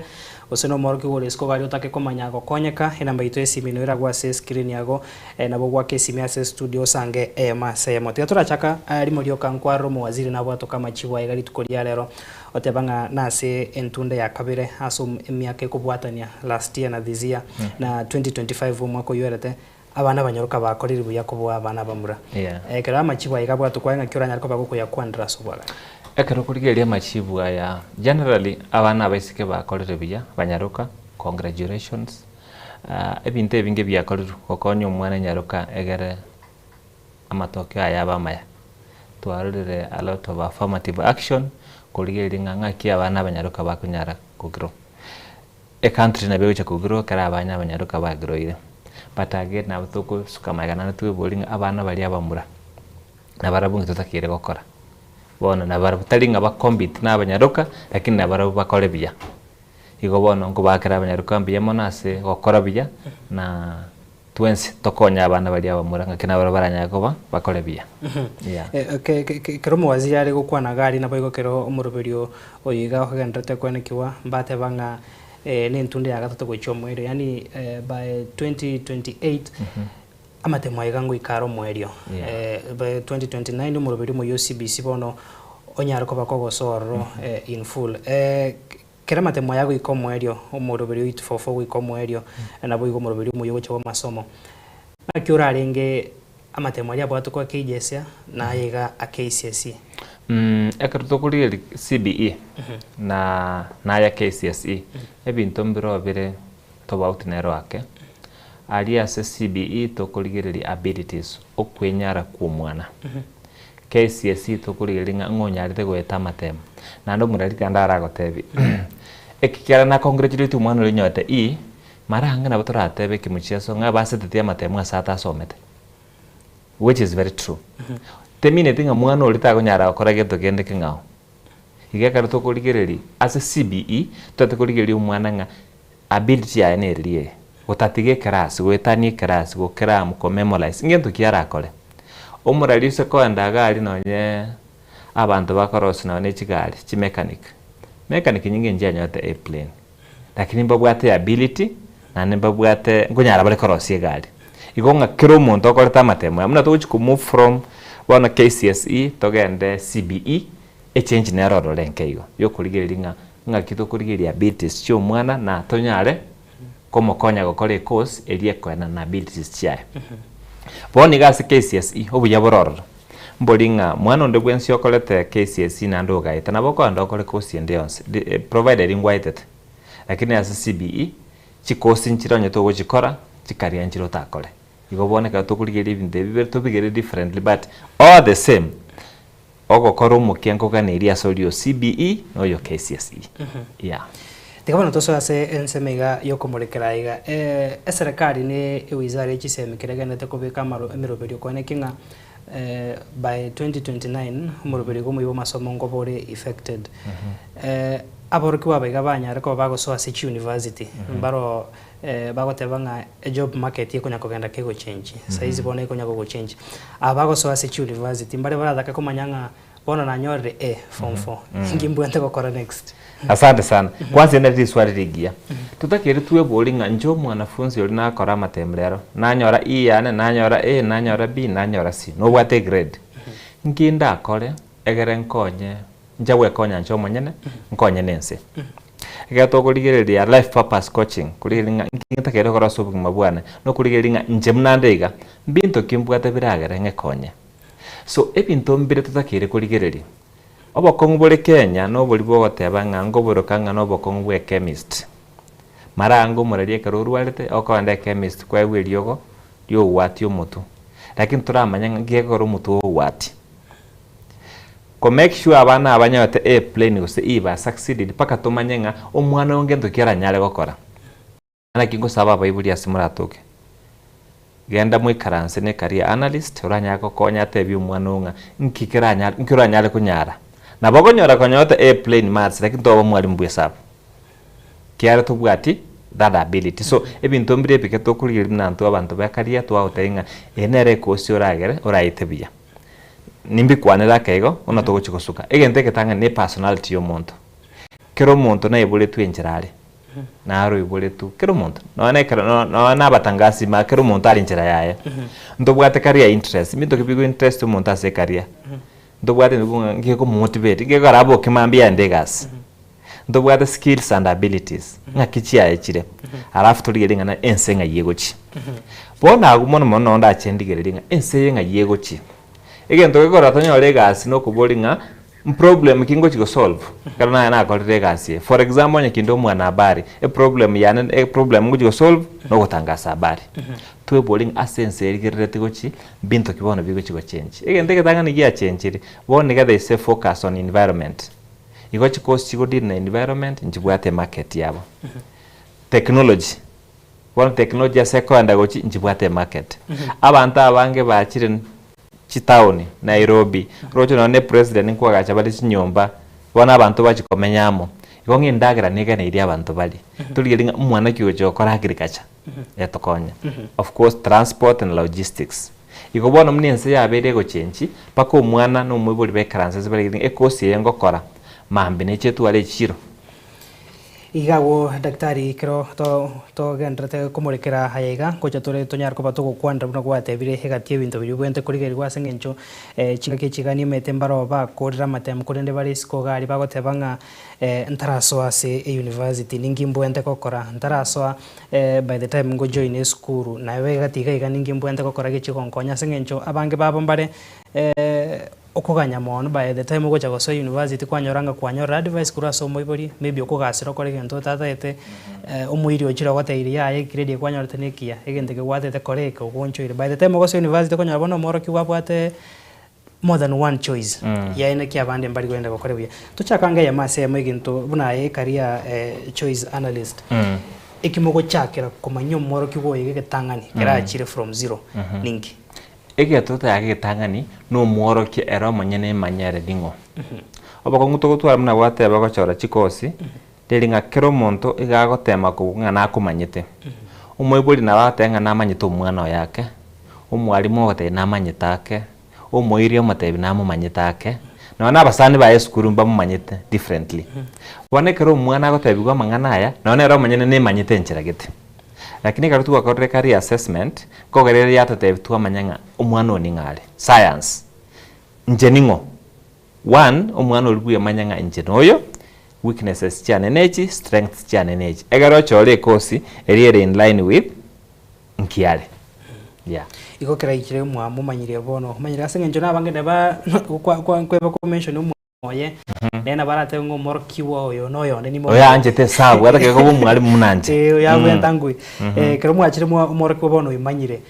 gose na omorokigwa ore isiko iga aria otake komanya gokonyeka enamba yaito y'esimi noyo eragwe ase escreen yago nabo ogoaka esimi ase estudio osange eyemo ase eyemo. Tiga torachaka rimo rioka nkwarore omowaziri nabwatoka amachibu aye iga rituko ria rero Oteba ng'a nase entunda ya kabere ase emiaka ekobwatania last year na this year na 2025 omwaka oywerete, abana abanyoroka bakorire buya kobua abana abamura. Yeah. Ekero amachibu aya iga abwatwe kwaye ng'aki oranyare koba gokoyakwanera ase obwagare? Ekero okorigereria amachibu aya, generally abana abaiseke bakorire buya, banyaroka, congratulations, ebinto ebinge biakorirwe gokonya omwana nyaroka egere amatokeo aya abe amaya. Twarorire a lot of affirmative action korigereria ng'a ng'aki abana abanyaroka bakonyara kogrow. Ecountry nabo egocha kogrow ekero abana abanyaroka bagroire. But again nabo togosuka magega naende tweborie ng'a abana baria abamura, nabarabwo nki totakeire gokora. Bono nabarabwo tari ng'a bacompete na abanyaroka, lakini nabarabwo bakore buya. Igo bono nkobakera abanyaroka mbuya mono ase gokora buya na. Twensi tokonye abana baria abamura ng'aki nabarabwo baranyare koba bakore buya. Yeah. Ekero omowaziri are gokwana iga aria naboigo ekero omoroberio oyo iga ogendererete koenekigwa, mbateba ng'a nentunda ya gatato gochia omoerio, yaani by 2028 amatemo aya iga ngoika are omoerio. By 2029 omoroberio omoyio o CBC bono onyare koba kogosoa ororo in full. Kera amatemo aya goika omoerio, omoroberio oito fofo goika omoerio, naboigo omoroberio omoyio gocha bw'amasomo. Naki orarenge amatemo aria abwatwe kwa KJSEA na aya iga a KCSE? Ekero tokorigereria CBE na naya KCSE, ebinto mbiroo bire tobauti nero ake. Aria ase CBE tokorigereria abilities, okwenyara kwa omwana. KCSE tokorigereria ng'a ng'a onyarete goeta amatemo. Naende omorarike ande aragotebie, ekiagera na congratulate omwana oria onyorete E, mara ange nabo toratebe ekemochiaso ng'a baseteti amatemo ase atasomete, which is very true. Temineti ng'a mwana oria takonyara gokora gento kende keng'ao. Iga ekero tokorigereria ase CBE, totaete korigereria omwana ng'a ability yaye neriria eye, gotatiga ekerasi, goetania ekerasi, gokeramu, komemorize, ngento ki arakore. Omorari ase koenda iga aria nonye abanto bakorosia nonye ne chigari, chimechanic, mechanic nyinge nchianyorete A plane, lakini mbabwate ability naende mbabwate nkonyara bare korosia egari. Igo ng'a kera omonto okorete amatemo aya, buna togochi ko move from bono KCSE togende CBE, echange nere ororo enke igo, yokorigereria ng'a ng'aki tokorigereria abilities chia omwana na tonyare komokonya gokora ecourse eria ekoenana na abilities chiaye. Bono iga ase KCSE, obuya bore ororo, mbori ng'a mwana onde bwensi okorete KCSE naende ogaeta, nabo okogenda okore course ende yonsi, provided ngwaetete. Lakini ase CBE, chicourse nchire onye togochikora, chikaria nchire otakore. Igo bono ekero tokorigereria ebinto ebi bibere, tobigerere differently but all the same, Ogokora omokia nkoganerie ase oria o CBE na oyo KCSE. Yeah. Tiga bono tosoe ase ensemo iga yokomorekera aiga. Eserekari ne ewizara ye chisemi kere egendererete kobeka amaro emeroberio koenekia ng'a By 2029 omoroberi iga omoyio bw'amasomo nkoba ore effected. Aborokigwa aba iga banyare koba bagosoa ase chiuniversity mbaro bagoteba ng'a ejob market ekonya kogenda kegochengi, saizi bono ekonya kogochengi. Aba bagosoa ase chiuniversity mbare baratake komanya ng'a bono nanyorire A form four, inki mbwate gokora next? Asante sana. Kwanza eri nari riswali rigiya. Totakeire twebori ng'a inche omwanafunzi oria nakora amatemu rero, nanyora E yane, nanyora A, nanyora B, nanyora C, nobwate egrade. Nki ndakore egere nkonye, nche gwekonya inche omonyene, nkonye na ense. Ekero tokorigereria life purpose coaching, korigereria ng'a nki ntakeire gokora ase obogima bwane, nokorigereria ng'a inche buna nde iga, mbinto ki mbwate biragere ng'ekonye. So ebinto mbire totakeire korigereria. Obokong'u bore Kenya nobori bogoteba ng'a ngoboroka ng'a nobokong'u bwa echemist. Mara ange omoreri ekero orwarete okogenda echemist kwaegwa eriogo riogwatia omotwe. Lakini toramanya ng'a nki gekogera omotwe ogwatia. Ko make sure abana aba banyorete A plain gose E ba succeeded mpaka tomanye ng'a omwana oyo ngento ki aranyare gokora. Naki ngosaba abaibori ase moratoke, genda moikaranse ne career analyst oranyare gokonya atebie omwana oo ng'a nki keranyare nki oranyare konyara. Nabo okonyora konyorete A plain maths lakini toba mwalimu bwa esabu kiagera tobwati that ability. So ebinto mbire ebike tokorigereria buna intwe abanto ba career twagotebia ng'a eye nere ekosi oragere oraete buya. Nimbikwanere ake igo buna togochia gosuka. Egento egetang'ani ne personality ya omonto. Kera omonto naiboretwe enchera are. Naro oiboretwe kera omonto, nonya na ekero no- nonya na abatangasi ma kera omonto are enchera yaye. Ntobwate career interest, mbinto ki bigo interest omonto ase ecareer? Ntobwate ebinto ng'a ngekomotivate, ngekogera aboke mambia aende egasi. Ntobwate skills and abilities, ng'aki chiaye chire, alafu torigererie ng'a na ense ng'ai egochia. Bono agwo mono mono noo ndache ndigererie ng'a ense eye ng'ai egochia. Egento gekogera tonyore egasi nokoboria ng'a Mproblem ki ngochi gosolve ekero naye nakorire egasi eye? For example onye kinde omwanahabari, eproblem yane eproblem ngochi gosolve nogotangasa habari. Twebori ng'a ase ense erigerereti gochi, mbinto ki bono bigochi gochengi? Egento egetang'ani giachenchire, bono iga there is a focus on environment. Igo chikosi chigodeal na environment nchibwate emarket yabo. Technology, bono technology ase ekoenda gochi nchibwate emarket. Abanto abange bachire chitaoni, Nairobi, roche nonya ne president nkoagacha bare chinyomba, bono abanto bachia komenya amo. Igo ng'a endagera neganeirie abanto barie. Torigereria ng'a omwana ki ogochia gokora agriculture etokonye. Of course transport and logistics. Igo bono buna ense yabeire egochengi, mpaka omwana na omoibori baikaranse ase barigereria ng'a ekosi eye ngokora, mambia neche etware echiro. Iga agwo Daktari ekero to togenderete komorekera aya iga, ngocha tore tonyare koba togokwanera buna gwatebire egati y'ebinto biria obwenerete korigerigwa ase eng'encho chingaki echi iga niomete mbaro bakorire amatemu korende bare isiko iga aria bagoteba ng'a ntarasoa ase euniversity ninki mbwenerete gokora, ntarasoa by the time ngojoin esukuru naye egati iga iga ninki mbwenerete gokora gechi gonkonya ase eng'encho abange babo mbare Okoganya mono by the time ogocha gosoa university kwanyora ng'a kwanyorire advice korwa ase omoibori maybe okogasira okore egento otatagete omoiri ochire ogotebia yaya egrade eye kwanyorete na ekiya egento eke gwatete kora eke ogonchoire. By the time ogosoa university okonyora bono omworokigwa abwate more than one choice yaye naki abande mbari kogenda gokora buya. Tochake ange eyemo ase eyemo egento buna aye ecareer choice analyst eki mogochakera komanya omworokigwa oyo iga egetang'ani ekero achire from zero ninki? Egetoto yake egetang'ani nomworokia ere omonyene emanye ere ning'o. Obokong'u togotwara buna gwateba gochora chikosi, reri ng'a kera omonto iga agotema kobua ng'a nakomanyete. Omoibori nabo agoteba ng'a namanyete omwana oye ake, omwalimu ogotebia namanyete ake, omoiri omotebi namomanyete ake, nonya na abasani baye esukuru mbamomanyete differently. Bono ekero omwana agotebiwa amang'ana aya, nonya nere omonyene nemanyete enchera gete. Lakini ekero twakorire ka reassessment, nkogera ere yatotebia twamanya ng'a omwana one ning'o are. Science, inche ning'o? One, omwana oria bwemanya ng'a inche noyo, weaknesses chiane nechi, strengths chiane nechi. Ekero ochore ekosi, eria ere in line with nki are. Yeah. Igo kera ichire mwamomanyire bono, omanyire ase eng'encho nabange neba kwa kwa nkweba ko mention. Oye, nere nabo aratebe ng'a omorokigwa oyo noyonde nimo Oyo aanchete esabu, atagete koba omwalimu buna inche. Eh, oyo abwate angwe. Ekero mwachire mwa omorokigwa bono oimanyire,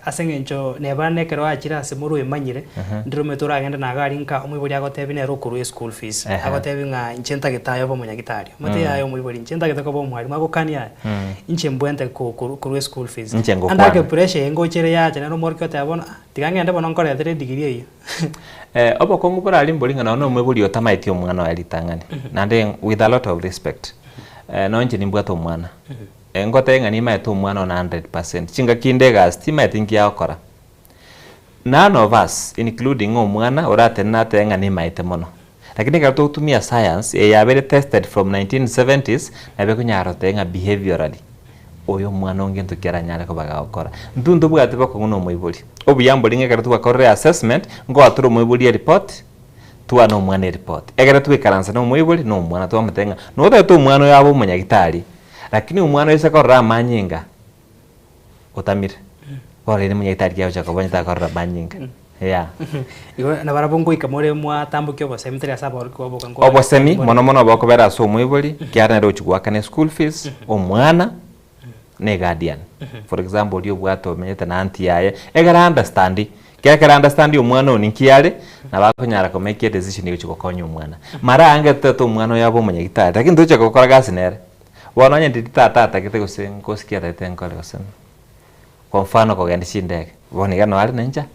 ase eng'encho neba nekero achire ase more oimanyire, ndire omanyete oragende nago aria nka omoibori agotebi nere okorwa eschool fees, agotebi ng'a inche ntagete aye obe omonyagitari, omanyete yaya omoibori inche ntagete koba omwalimu agokania aya, inche mbwente ko- ko- korwa eschool fees. Inche Ande ngokwana. ake pressure eye ngochere yacha nere omorokigwa oteba bono ah, tiga ng'ende bono nkoretere edegree eyio. Obokong'u borari mbori ng'a nonye na omoibori otamaeti omwana oye ritang'ani, naende with a lot of respect, nonye inche nimbwate omwana, ngotebe ng'a nimaete omwana one 100%, chingaki inde egasi timaeti nki agokora. None of us including omwana oratenene atebe ng'a nimaete mono. Lakini ekero togotumia science eye yabeire tested from 1970s nabo ekonyara goteba ng'a behaviorally oyo omwana onge ntoki aranyare koba gagokora. Intwe ntobwati bokong'u na omoibori. Obuya mbori ng'a ekero twakorire assessment, nkoa tore omoibori ereport, twa na omwana ereport. Ekero twaikaransa na omoibori na omwana twamotebia ng'a notagete omwana oyo abe omonyagitari, lakini omwana oyo ase korora amanyinga otamire, bono rende omonyagitari ki agocha koba onye takorora amanyinga. Yeah. Igo nabarabwo ngoika more mwatambokia obosemi tari ase aborokigwa boka nko Obosemi mono mono bokobera ase omoibori ekiagera nere ogochia goakana eschool fees, omwana na eguardian. For example oria obwate omenyete na aunty yaye, egere a understand, kera ekero a understand omwana oyo ninki are, nabo akonyara ko make edecision egochia gokonya omwana. Mara aange totagete omwana oyo abe omonyagitari, lakini togochia gokora gasi nere. Bono onye ndiri tata atagete gose nkosiki atagete nkore gose Kwa mfano kogenda chindege, bono iga noare na incha?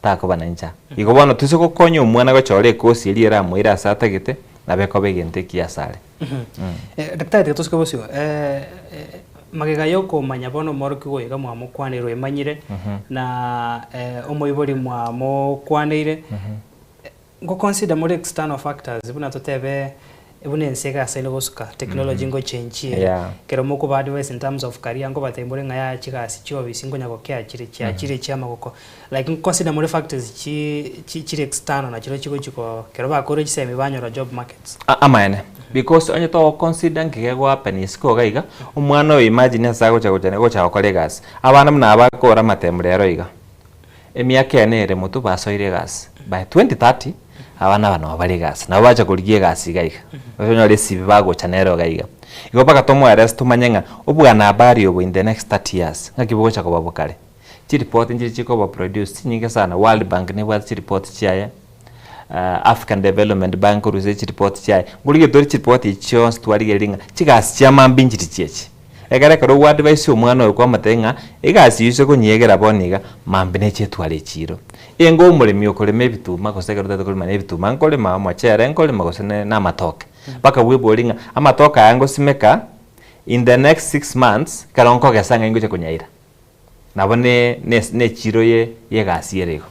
Takoba na incha. Igo bono toise gokonya omwana gochora ekosi eria eramoire ase atagete, nabo ekoba egento ekiya asare. Daktari tiga tosuke bosio, magega ya okomanya bono omorokigwa oyo iga mwamokwaneire oimanyire, na omoibori mwamokwaneire, Ngo consider more external factors buna totebe buna ense egasaine gosuka, technology ngo change ere, ekero mokoba advice in terms of career nkobatebia more ng'a yaya chigasi chiofisi nkonya gokea chire chiachire chia amagoko like ngo consider more factors chi chire external nachirochio chigochi ko ekero bakorire chisemi banyora job markets. Amaene, because onye togo consider nki gego happen isiko iga iga, omwana oyo imagine ase agocha gocha gocha gokora egasi, abana buna aba bakora amatemu rero iga, Emiaka ene ere motwe basoire egasi, by 2030 abana aba nabo bare egasi, nabo bacha korigia egasi iga iga, onyore esibi bagocha nero iga iga. Igo mpaka tomoerese tomanye ng'a obwanahabari obo in the next 30 years ng'aki bogocha koba bokare. Chiripoti nchiri chikoba produced chinyinge sana, World Bank nebwate chiripoti chiaye, African Development Bank korusia chiripoti chiaye, nkorigia tore chiripoti echi chionsi twarigereria ng'a chigasi chia mambia nchiri chiachi. Ekero ekero ogwadvise omwana oyo kwamotebia ng'a egasi eyio ase konyegera bono iga, mambia neche etware echiiro. Enga omoremi okorema ebituma gose ekero otagete korema na ebituma nkorema, omochere nkorema gose ne na amatoke. Mpaka bwebori ng'a amatoke aya ngosimeka in the next 6 months ekero nkogesa ng'ai ngocha konyaira. Nabo ne ne ne echiiro ye yegasi ere igo,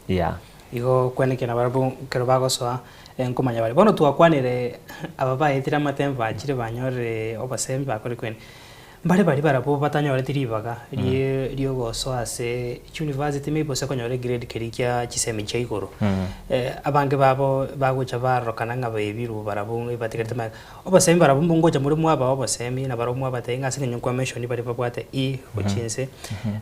yeah. Igo kwenekia nabarabwo ekero bagosoa nkomanya bare. Bono twakwanire aba baetire amatembe bachire banyorire obosemi bakore kwene. Mbare baria barabwo batanyoreti ribaga rie riogosoa ase chiuniversity maybe gose konyora egrade keria kia chisemi chia igoro. Abange babo bagocha barorokana ng'a baebirwe barabwo batigarete magega. Obosemi barabwo ngocha more mwabaa obosemi, na barabwo mwabatebia ng'a ase eng'encho nkwa mention baria babwate E gochia inse,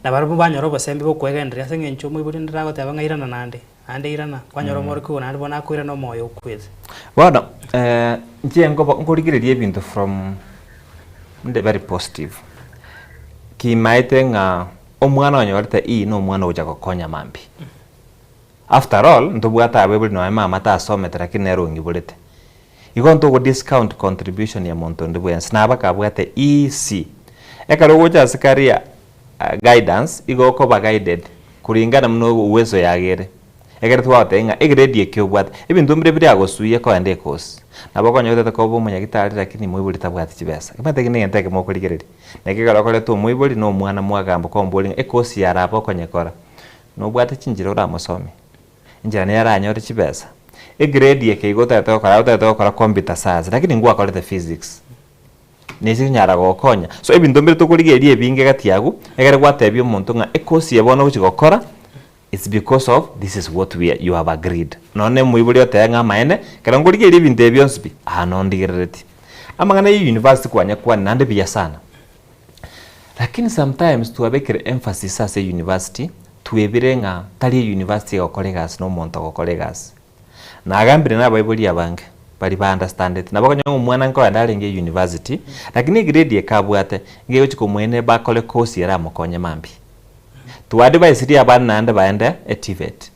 na barabwo banyora obosembi bokwegendereria ase eng'encho omoibori onde nagoteba ng'a irana naende, naende irana, kwanyora omworokigwa naende bono akoirana omoyo okwete. Bono inche nkobo nkorigereria ebinto from inde very positive, kimaete ng'a omwana onyorete E na omwana ogocha gokonya mambia. After all, ntobwate abaibori nonye mama tasomete lakini nere ong'iborete. Igo ntogo discount contribution ya monto onde bwensi naba kabwate EC. Ekero ogocha ase career guidance igo okoba guided kuringana buna uwezo yago ere. Ekero twagotebia ng'a egrade eke obwate, ebinto mbire biragosuiye kogenda ekosi. Nabo okonyora otagete koba omonyagitari lakini moibori tabwati chibesa. Omanyete ekio negento ekemo okorigereria. Naki ekero okoreta omoibori na omwana mwagamba okombori ng'a ekosi yare aba okonyekora, nobwate chinchera oramosomie. Enchera nere aranyore chibesa. Egrade eke igo otagete gokora, otagete gokora computer science, lakini ngwakorete physics. Nese konyara gogokonya. So ebinto mbire tokorigereria ebinge gati abwo, ekere gwatebia omonto ng'a ekosi eye bono ogochi gokora, it's because of this is what we you have agreed. Nonye na omoibori otebe ng'a amaene, ekero nkorigereria ebinto ebi bionsi pi, aa nondigereretie. Amang'ana ya university kwanyakwanire naende buya sana. Lakini sometimes twabekire emphasis ase university, twebire ng'a tari euniversity egokora egasi na omonto ogokora egasi. Nagambire na abaibori abange baria ba understandeti, nabo okonyora ng'a omwana nkoenda arenge university, lakini egrade eke abwate, nigo egochi komoenable akore course eramokonye mambia. Twa-advisirie abana naende baende eTVET,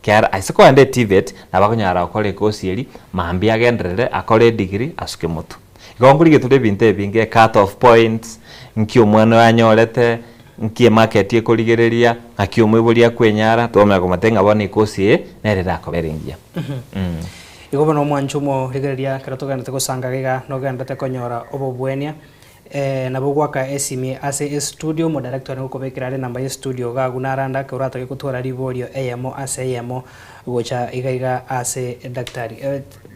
Kiagera ase kogenda eTVET nabo akonyara gokora ekosi eria, mambia agenderere akore edegree asuke motwe. Igo nkorigia tore ebinto ebinge, cut off points, nki omwana oyo anyorete, nki emarket ekorigereria, ng'aki omoibori akwenyara, twamanya komotebia ng'a bono ekosi eye nere erakobere engiya. Igo bono omwancho omorigereria ekero togenderete gosanga iga nogenderete konyora obobwenia. Nabo goaka esimi ase estudio, omodirector nigo okobekera are enamba ye estudio iga agwo narande ake oratake gotwara riborio eyemo ase eyemo gocha iga iga ase daktari.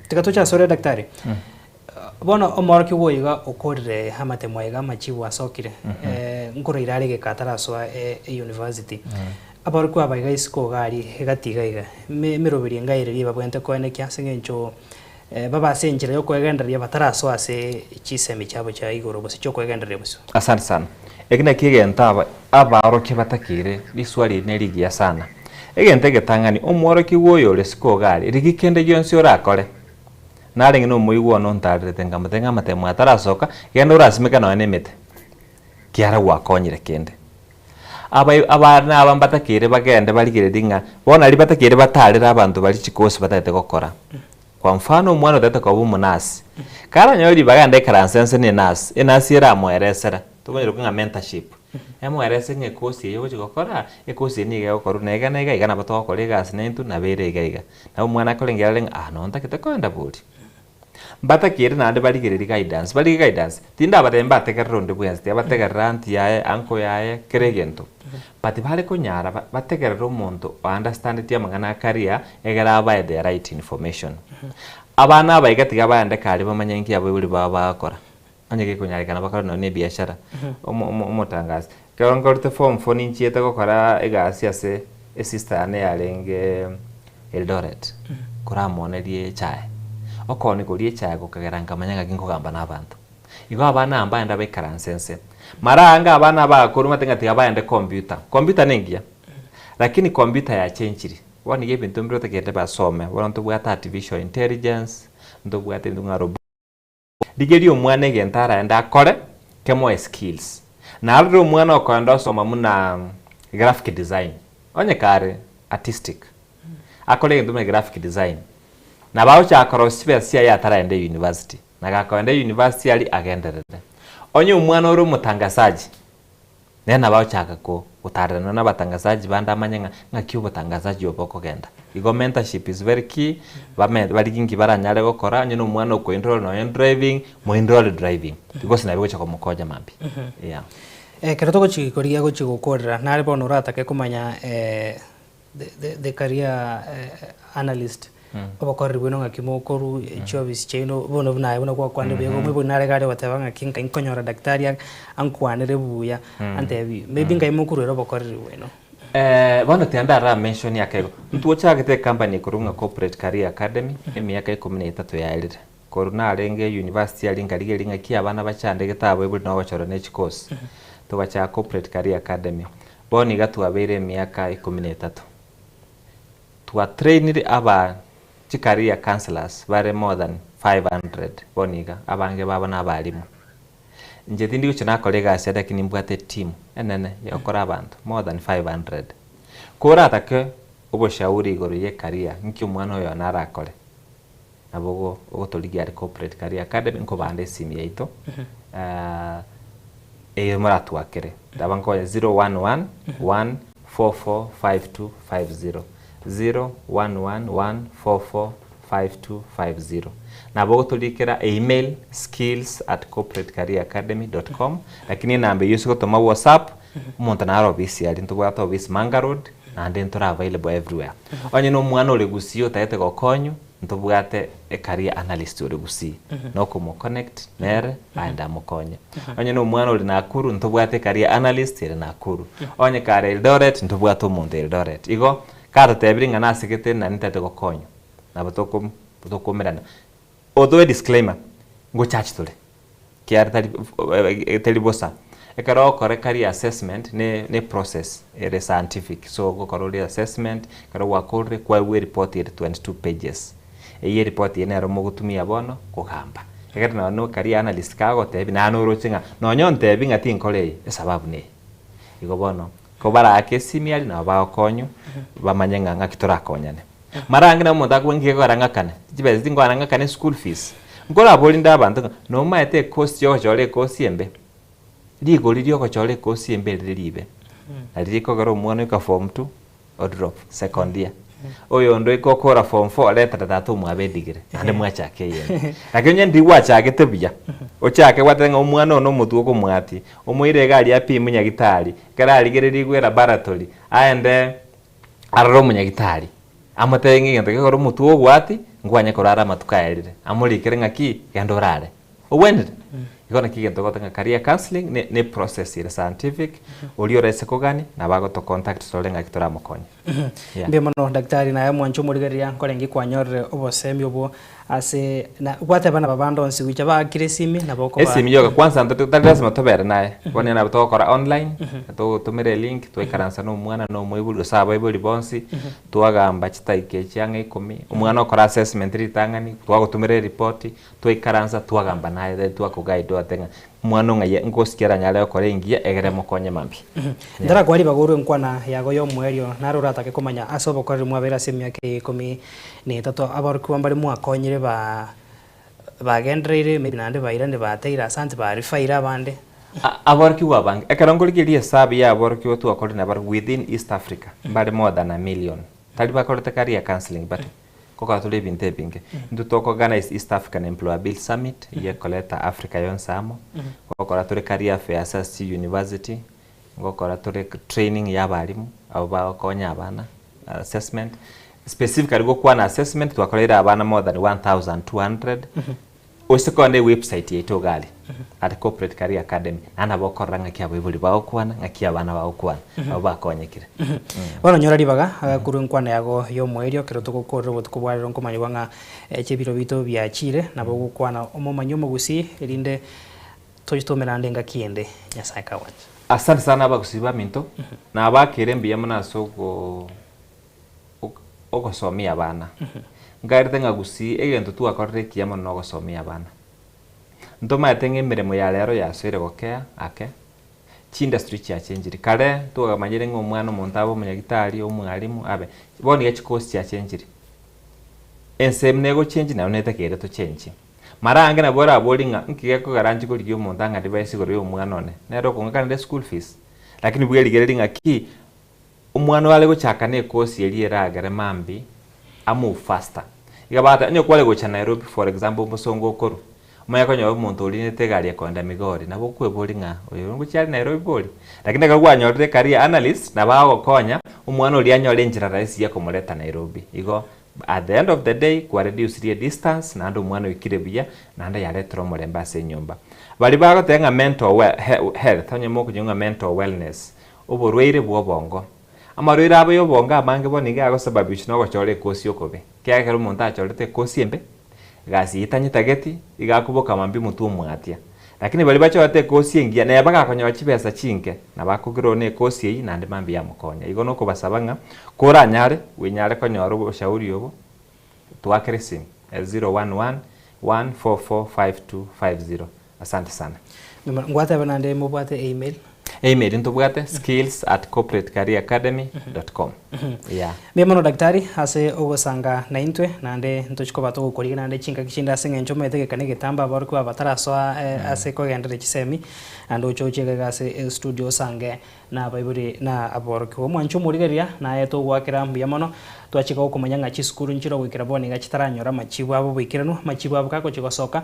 Tiga toche asore daktari, bono omworokigwa oyo iga okorire amatemo aiga amachibu asokire, nkoraire are egeka atarasoa euniversity, aborokigwa aba iga isiko iga aria egati iga iga, emeroberi enga ere riria babwenerete koenekia ase eng'encho Babe ase enchera y'okwegendereria batarasoa ase chisemi chiabo chia igoro gose chi'okwegendereria bosio. Asante sana. Eki nakio egento aba abaorokia batakeire, riswali eri nerigiya sana. Egento egetang'ani, omworokigwa oyo ore siko iga aria, rigia kende gionsi orakore. Narenge nomoigwa one ontarerete nkamotebia ng'a amatemo atarasoka, genda orasimeke nonya na emete, kiara gwakonyire kende. Aba abana aba mbatakeire bagende barigererie ng'a bono aria batakeire batarere abanto baria chikosi batagete gokora. Kwa mfano omwana otagete koba omonurse, karanyore ribaga aende aikaranse nse na enurse, enurse eramoeresera, tokonyeroka ng'a mentorship, emoerese ng'a ekosi eye ogochi gokora, ekosi eye nigo egokorwa na iga na iga, iga nabo togokora egasi naintwe nabo ere iga iga. Nabo omwana akorengera are ng'a ah noo ntagete kogenda bori. Mbatakeire naende barigererie guidance, barigie guidance, tindabatebia mbategerere onde bwensi, tiga bategerere aunty yaye, uncle yaye, kera egento. But bare konyara ba bategerere omonto o understandeti amang'ana akaria, egere abae the right information. Abana aba iga tiga baende kare bamanye nki abaibori babo bagokora, onye gekonyarekana bakore nonye na ebiashara, omo omo omotangasi. Ekero nkorete form four ninchiete gokora egasi ase esister yane yarenge Eldoret, koramoonerie echae. Okooni koria echae gokagera nkamanya ng'aki nkogamba na abanto. Igo abana aba mbaende baikaranse nse. Mara aange abana abakoro omanyete ng'a tiga baende computer. Computer nengiya, lakini computer yachenchiri. Bono iga ebinto mbire otagete basome, bono ntobwate artificial intelligence, ntobwate ebinto ng'a robotics. Rigeria omwana egento araende akore kemoe skills. Narorire omwana okoenda osoma buna graphic design, onye kare artistic, akore egento buna graphic design, nabo agochaka korosia chibesa chiaye ataraenda university, na gakoenda university aria agenderere. Onye omwana ore omotangazaji, Nere nabo agochaka ko gotarerana na abatangazaji bande amanye ng'a ng'aki obotangazaji obo bokogenda. Igo mentorship is very key, bame barigie nki baranyare gokora, onye na omwana oko enroll nonya driving, mo enroll driving because nabo egocha komokonya mambia, yeah. Ekero togochi korigia gochi gokorera, nare bono oratake komanya the career analyst obokoreri bwaino ng'aki mokorwa chiofisi chiaino bono buna aye buna gwakwanire buya igo omoibori nare iga are goteba ng'aki nkai nkonyora daktari ankwanere buya antebi maybe nkai mokoruera obokoreri bwaino. Bono tiga ndara mention ake igo, ntwochagete ecompany ekorwa ng'a Corporate Career Academy emiaka ikomi na etato yaerire. Korwa narenge university aria nkarigereria ng'aki abana bachandegete abaibori na ogochorwa ne chikosi, togachaka Corporate Career Academy. Bono iga twabeire emiaka ikomi na etato. Twa trainire aba chi career counsellors bare more than 500 bono iga, abange babo na abalimu. Inche tindi gochia nakora egasi ere lakini nimbwate eteam enene ya gokora abanto more than 500. Koratake oboshauri igoro ye career, nki omwana oyo one arakore, nabo ogo ogotorigia are Corporate Career Academy nkobande esimi yaito eye moratwakere ndaba nkonya 011 144 5250 011 144 5250 nabo ogotorikera email skills at corporatecareeracademy dot com lakini enamba eyio ase gotoma whatsapp omonto nare obisi aria ntobwate obisi Manga road naende ntore available everywhere onye na omwana ore gusii otagete gokonywa Ntobwate e career analyst ore Gusii, nokomo connect nere aende amokonye. Onye na omwana ore Nakuru ntobwate e career analyst ere Nakuru. Onye kare Eldoret ntobwate omonto Eldoret. Igo katotebire ng'a nasegete na nintagete gokonywa, nabo toko tokoumerana. Although a disclaimer, ngo charge tore, kiagera tari tari bosa. Ekero ogokora career assessment ne ne process ere scientific, so ogokora ore assessment, ekero gwakorire kwaigwa eripoti ere 22 pages. Eyio eripoti eye nero mogotumia bono kogamba. Ekero nonye na career analyst kagotebia naye noroche ng'a nonye ontebie ng'a tinkora eye, esababu neye. Igo bono, kobarake esimi aria nabo bagokonywa, bamanye ng'a ng'aki torakonyane. Mara ange nabo omonto akoboria nki gekogera ng'akane, chibesa tinkogana ng'akane eschool fees. Nkoraborie nde abanto ng'a nomaete ecost ya ogochora ecourse embe? Rigori ria ogochora ecourse embe rire ribe, nari rikogera omwana oika form two, odrop second year. Oyonde oika okora form four, retera tata omwabo edigiri, naende mwachaka eyende. Lakini onye ndiri gwachagete buya, ochake gwateba ng'a omwana one omotwe okomwatia, omoire iga aria apimwe nyagitari, ekero arigererigwe laboratory, aende arore omonyagitari, amotebie ng'a egento gekogera omotwe ogwati, nkwanye korara amatuko aerire, amorikere ng'aki, genda orare. Ogwenire? Igo naki egento ogoteba ng'a career counselling ne ne process ere scientific, oria oraise kogania nabo agoto contact torore ng'aki toramokonye. Yeah. Mbuya mono daktari naye omwanche omorigereria nkorenge kwanyorire obosemi obwo ase na gwateba naba bande onsi gocha baakire esimi nabo okoba Esimi yoka kwanza nto tari lazima tobere naye, bono nabo togokora online, togotomera elink twaikaransa na omwana na omoibori gose abaibori bonsi, twagamba chidakika echi ang'e ikomi, omwana okora assessment ritang'ani, twagotomera eripoti, Twaikaransa twagamba naye then twakoguide ote ng'a omwana o ng'ai ngosikia aranyare gokora engiya egere emokonye mambia. Yeah. Ntarakoa ribaga orue enkwana yago y'omoerio, naro oratake komanya ase obokoreri mwabeire ase emiaka eye ikomi na etato, aborokigwa mbare mwakonyire ba bagendereire maybe naende bairanire bateire asante barifaire abande. Aborokigwa abange, ekero nkorigereria esabu ya aborokigwa twakorire nabarobwo within East Africa, mbare more than a million, tari bakorete career counselling but Nkokora tore ebinto ebinge. Intwe toko organise East African Employability Summit, eyio ekoreta Africa yonsi amo. Ngokora tore career fairs ase chi university, ngokora tore training ya abalimu, abwo bagokonya abana, assessment. Specifically gokwana assessment, twakoreire abana more than 1200, Ose kogenda ewebsite yaito iga aria, at Corporate Career Academy, naende nabo okorora ng'aki abaibori bagokwana, ng'aki abana bagokwana, abwo bakonyekire. Bono nyora ribaga korwa enkwana yago y'omoerio ekero togokorera obotuko bwa rero nkomanyigwa ng'a chibiro bito biachire, nabo ogokwana omomanyi omogusii erinde tochitomere ande engaki ende Nyasae kagwancha. Asante sana abagusii baminto, nabakeire mbuya mono ase ogo ogosomia abana. Nkaerete ng'a gusii egento twakorire ekiya mono nogosomia abana. Ntomaete ng'a emeremo ya rero yasoire gokea ake, chiindustry chiachenchiri. Kare twagamanyire ng'a omwana omonto abe omonyagitari, omwalimu abe, bono iga chikosi chiachenchiri. Ense buna egochenji nayo netakeire tochenchie. Mara ange nabo oraborie ng'a nki gekogera nchi korigia omonto ang'a advice igoro ya omwana one, nere okong'akanera eschool fees? Lakini bwerigereria ng'a ki, Omwana oyo are gochaka nekosi eria eragere mambia a move faster. Iga bagoteba onye kware gocha Nairobi for example omosongo okorwa, omanye konyora omonto orinete egari ekoenda Migori nabo okweboria ng'a oyo ngochia are Nairobi bori? Lakini ekero kwanyorire career analyst nabo agokonya omwana oria anyore enchera rahisi ya komoreta Nairobi. Igo at the end of the day kwa reducirie distance naende omwana oikire buya naende yaretire omorembe ase enyomba. Baria bagoteba ng'a mental health onye mokonywa ng'a mental wellness Oborwaire bw'obongo. Amarwaire abo y'obongo amange bono nigo agosababishwa nogochora ekosi okobe. Ekiagera ekero omonto achorete ekosi embe, egasi eyio tanyetageti, iga akoboka mambia omotwe omwatia. Lakini baria bachorete ekosi engiya, neba gakonyora chibesa chinke, nabo akogirwa na ekosi eyio naende mambia yamokonya. Igo nokobasaba ng'a koranyare, wenyare konyora oboshauri obo, twakere esimi 011 144 5250. Asante sana. Ngwateba naende mobwate email. Email ntobwate skills at corporate career academy dot com. Yeah. Mbuya mono daktari ase ogosanga naintwe naende ntochi koba togokorigia naende chingaki chinde ase eng'encho omanyete egeka na egetambo aborokigwa aba batarasoa ase kogendereria chisemi naende oche oche iga iga ase estudio osange na abaibori na aborokigwa. Omwancho omorigereria naye togoakera mbuya mono, twachika gokomanya ng'a chisukuru nchire ogoikera bono iga chitaranyora amachibu abo boikeranu, amachibu abo gagochia gosoka,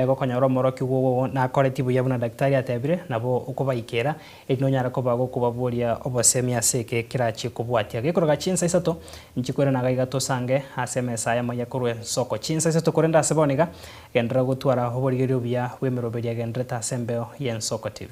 gokonyora omorokigwa ogo nakoreti buya buna daktari atebire, nabo okobaikera, erinde onyare koba gokobaboria obosemi ase eke kerachie kobwatia. Gekoroka chinsa isato, nchikwerana iga iga tosange ase emesa aya maya korwa ensoko. Chinsa isato korende ase bono iga, genderera gotwara oborigereria obuya bw'emeroberio egendererete ase embeo y'Ensoko TV.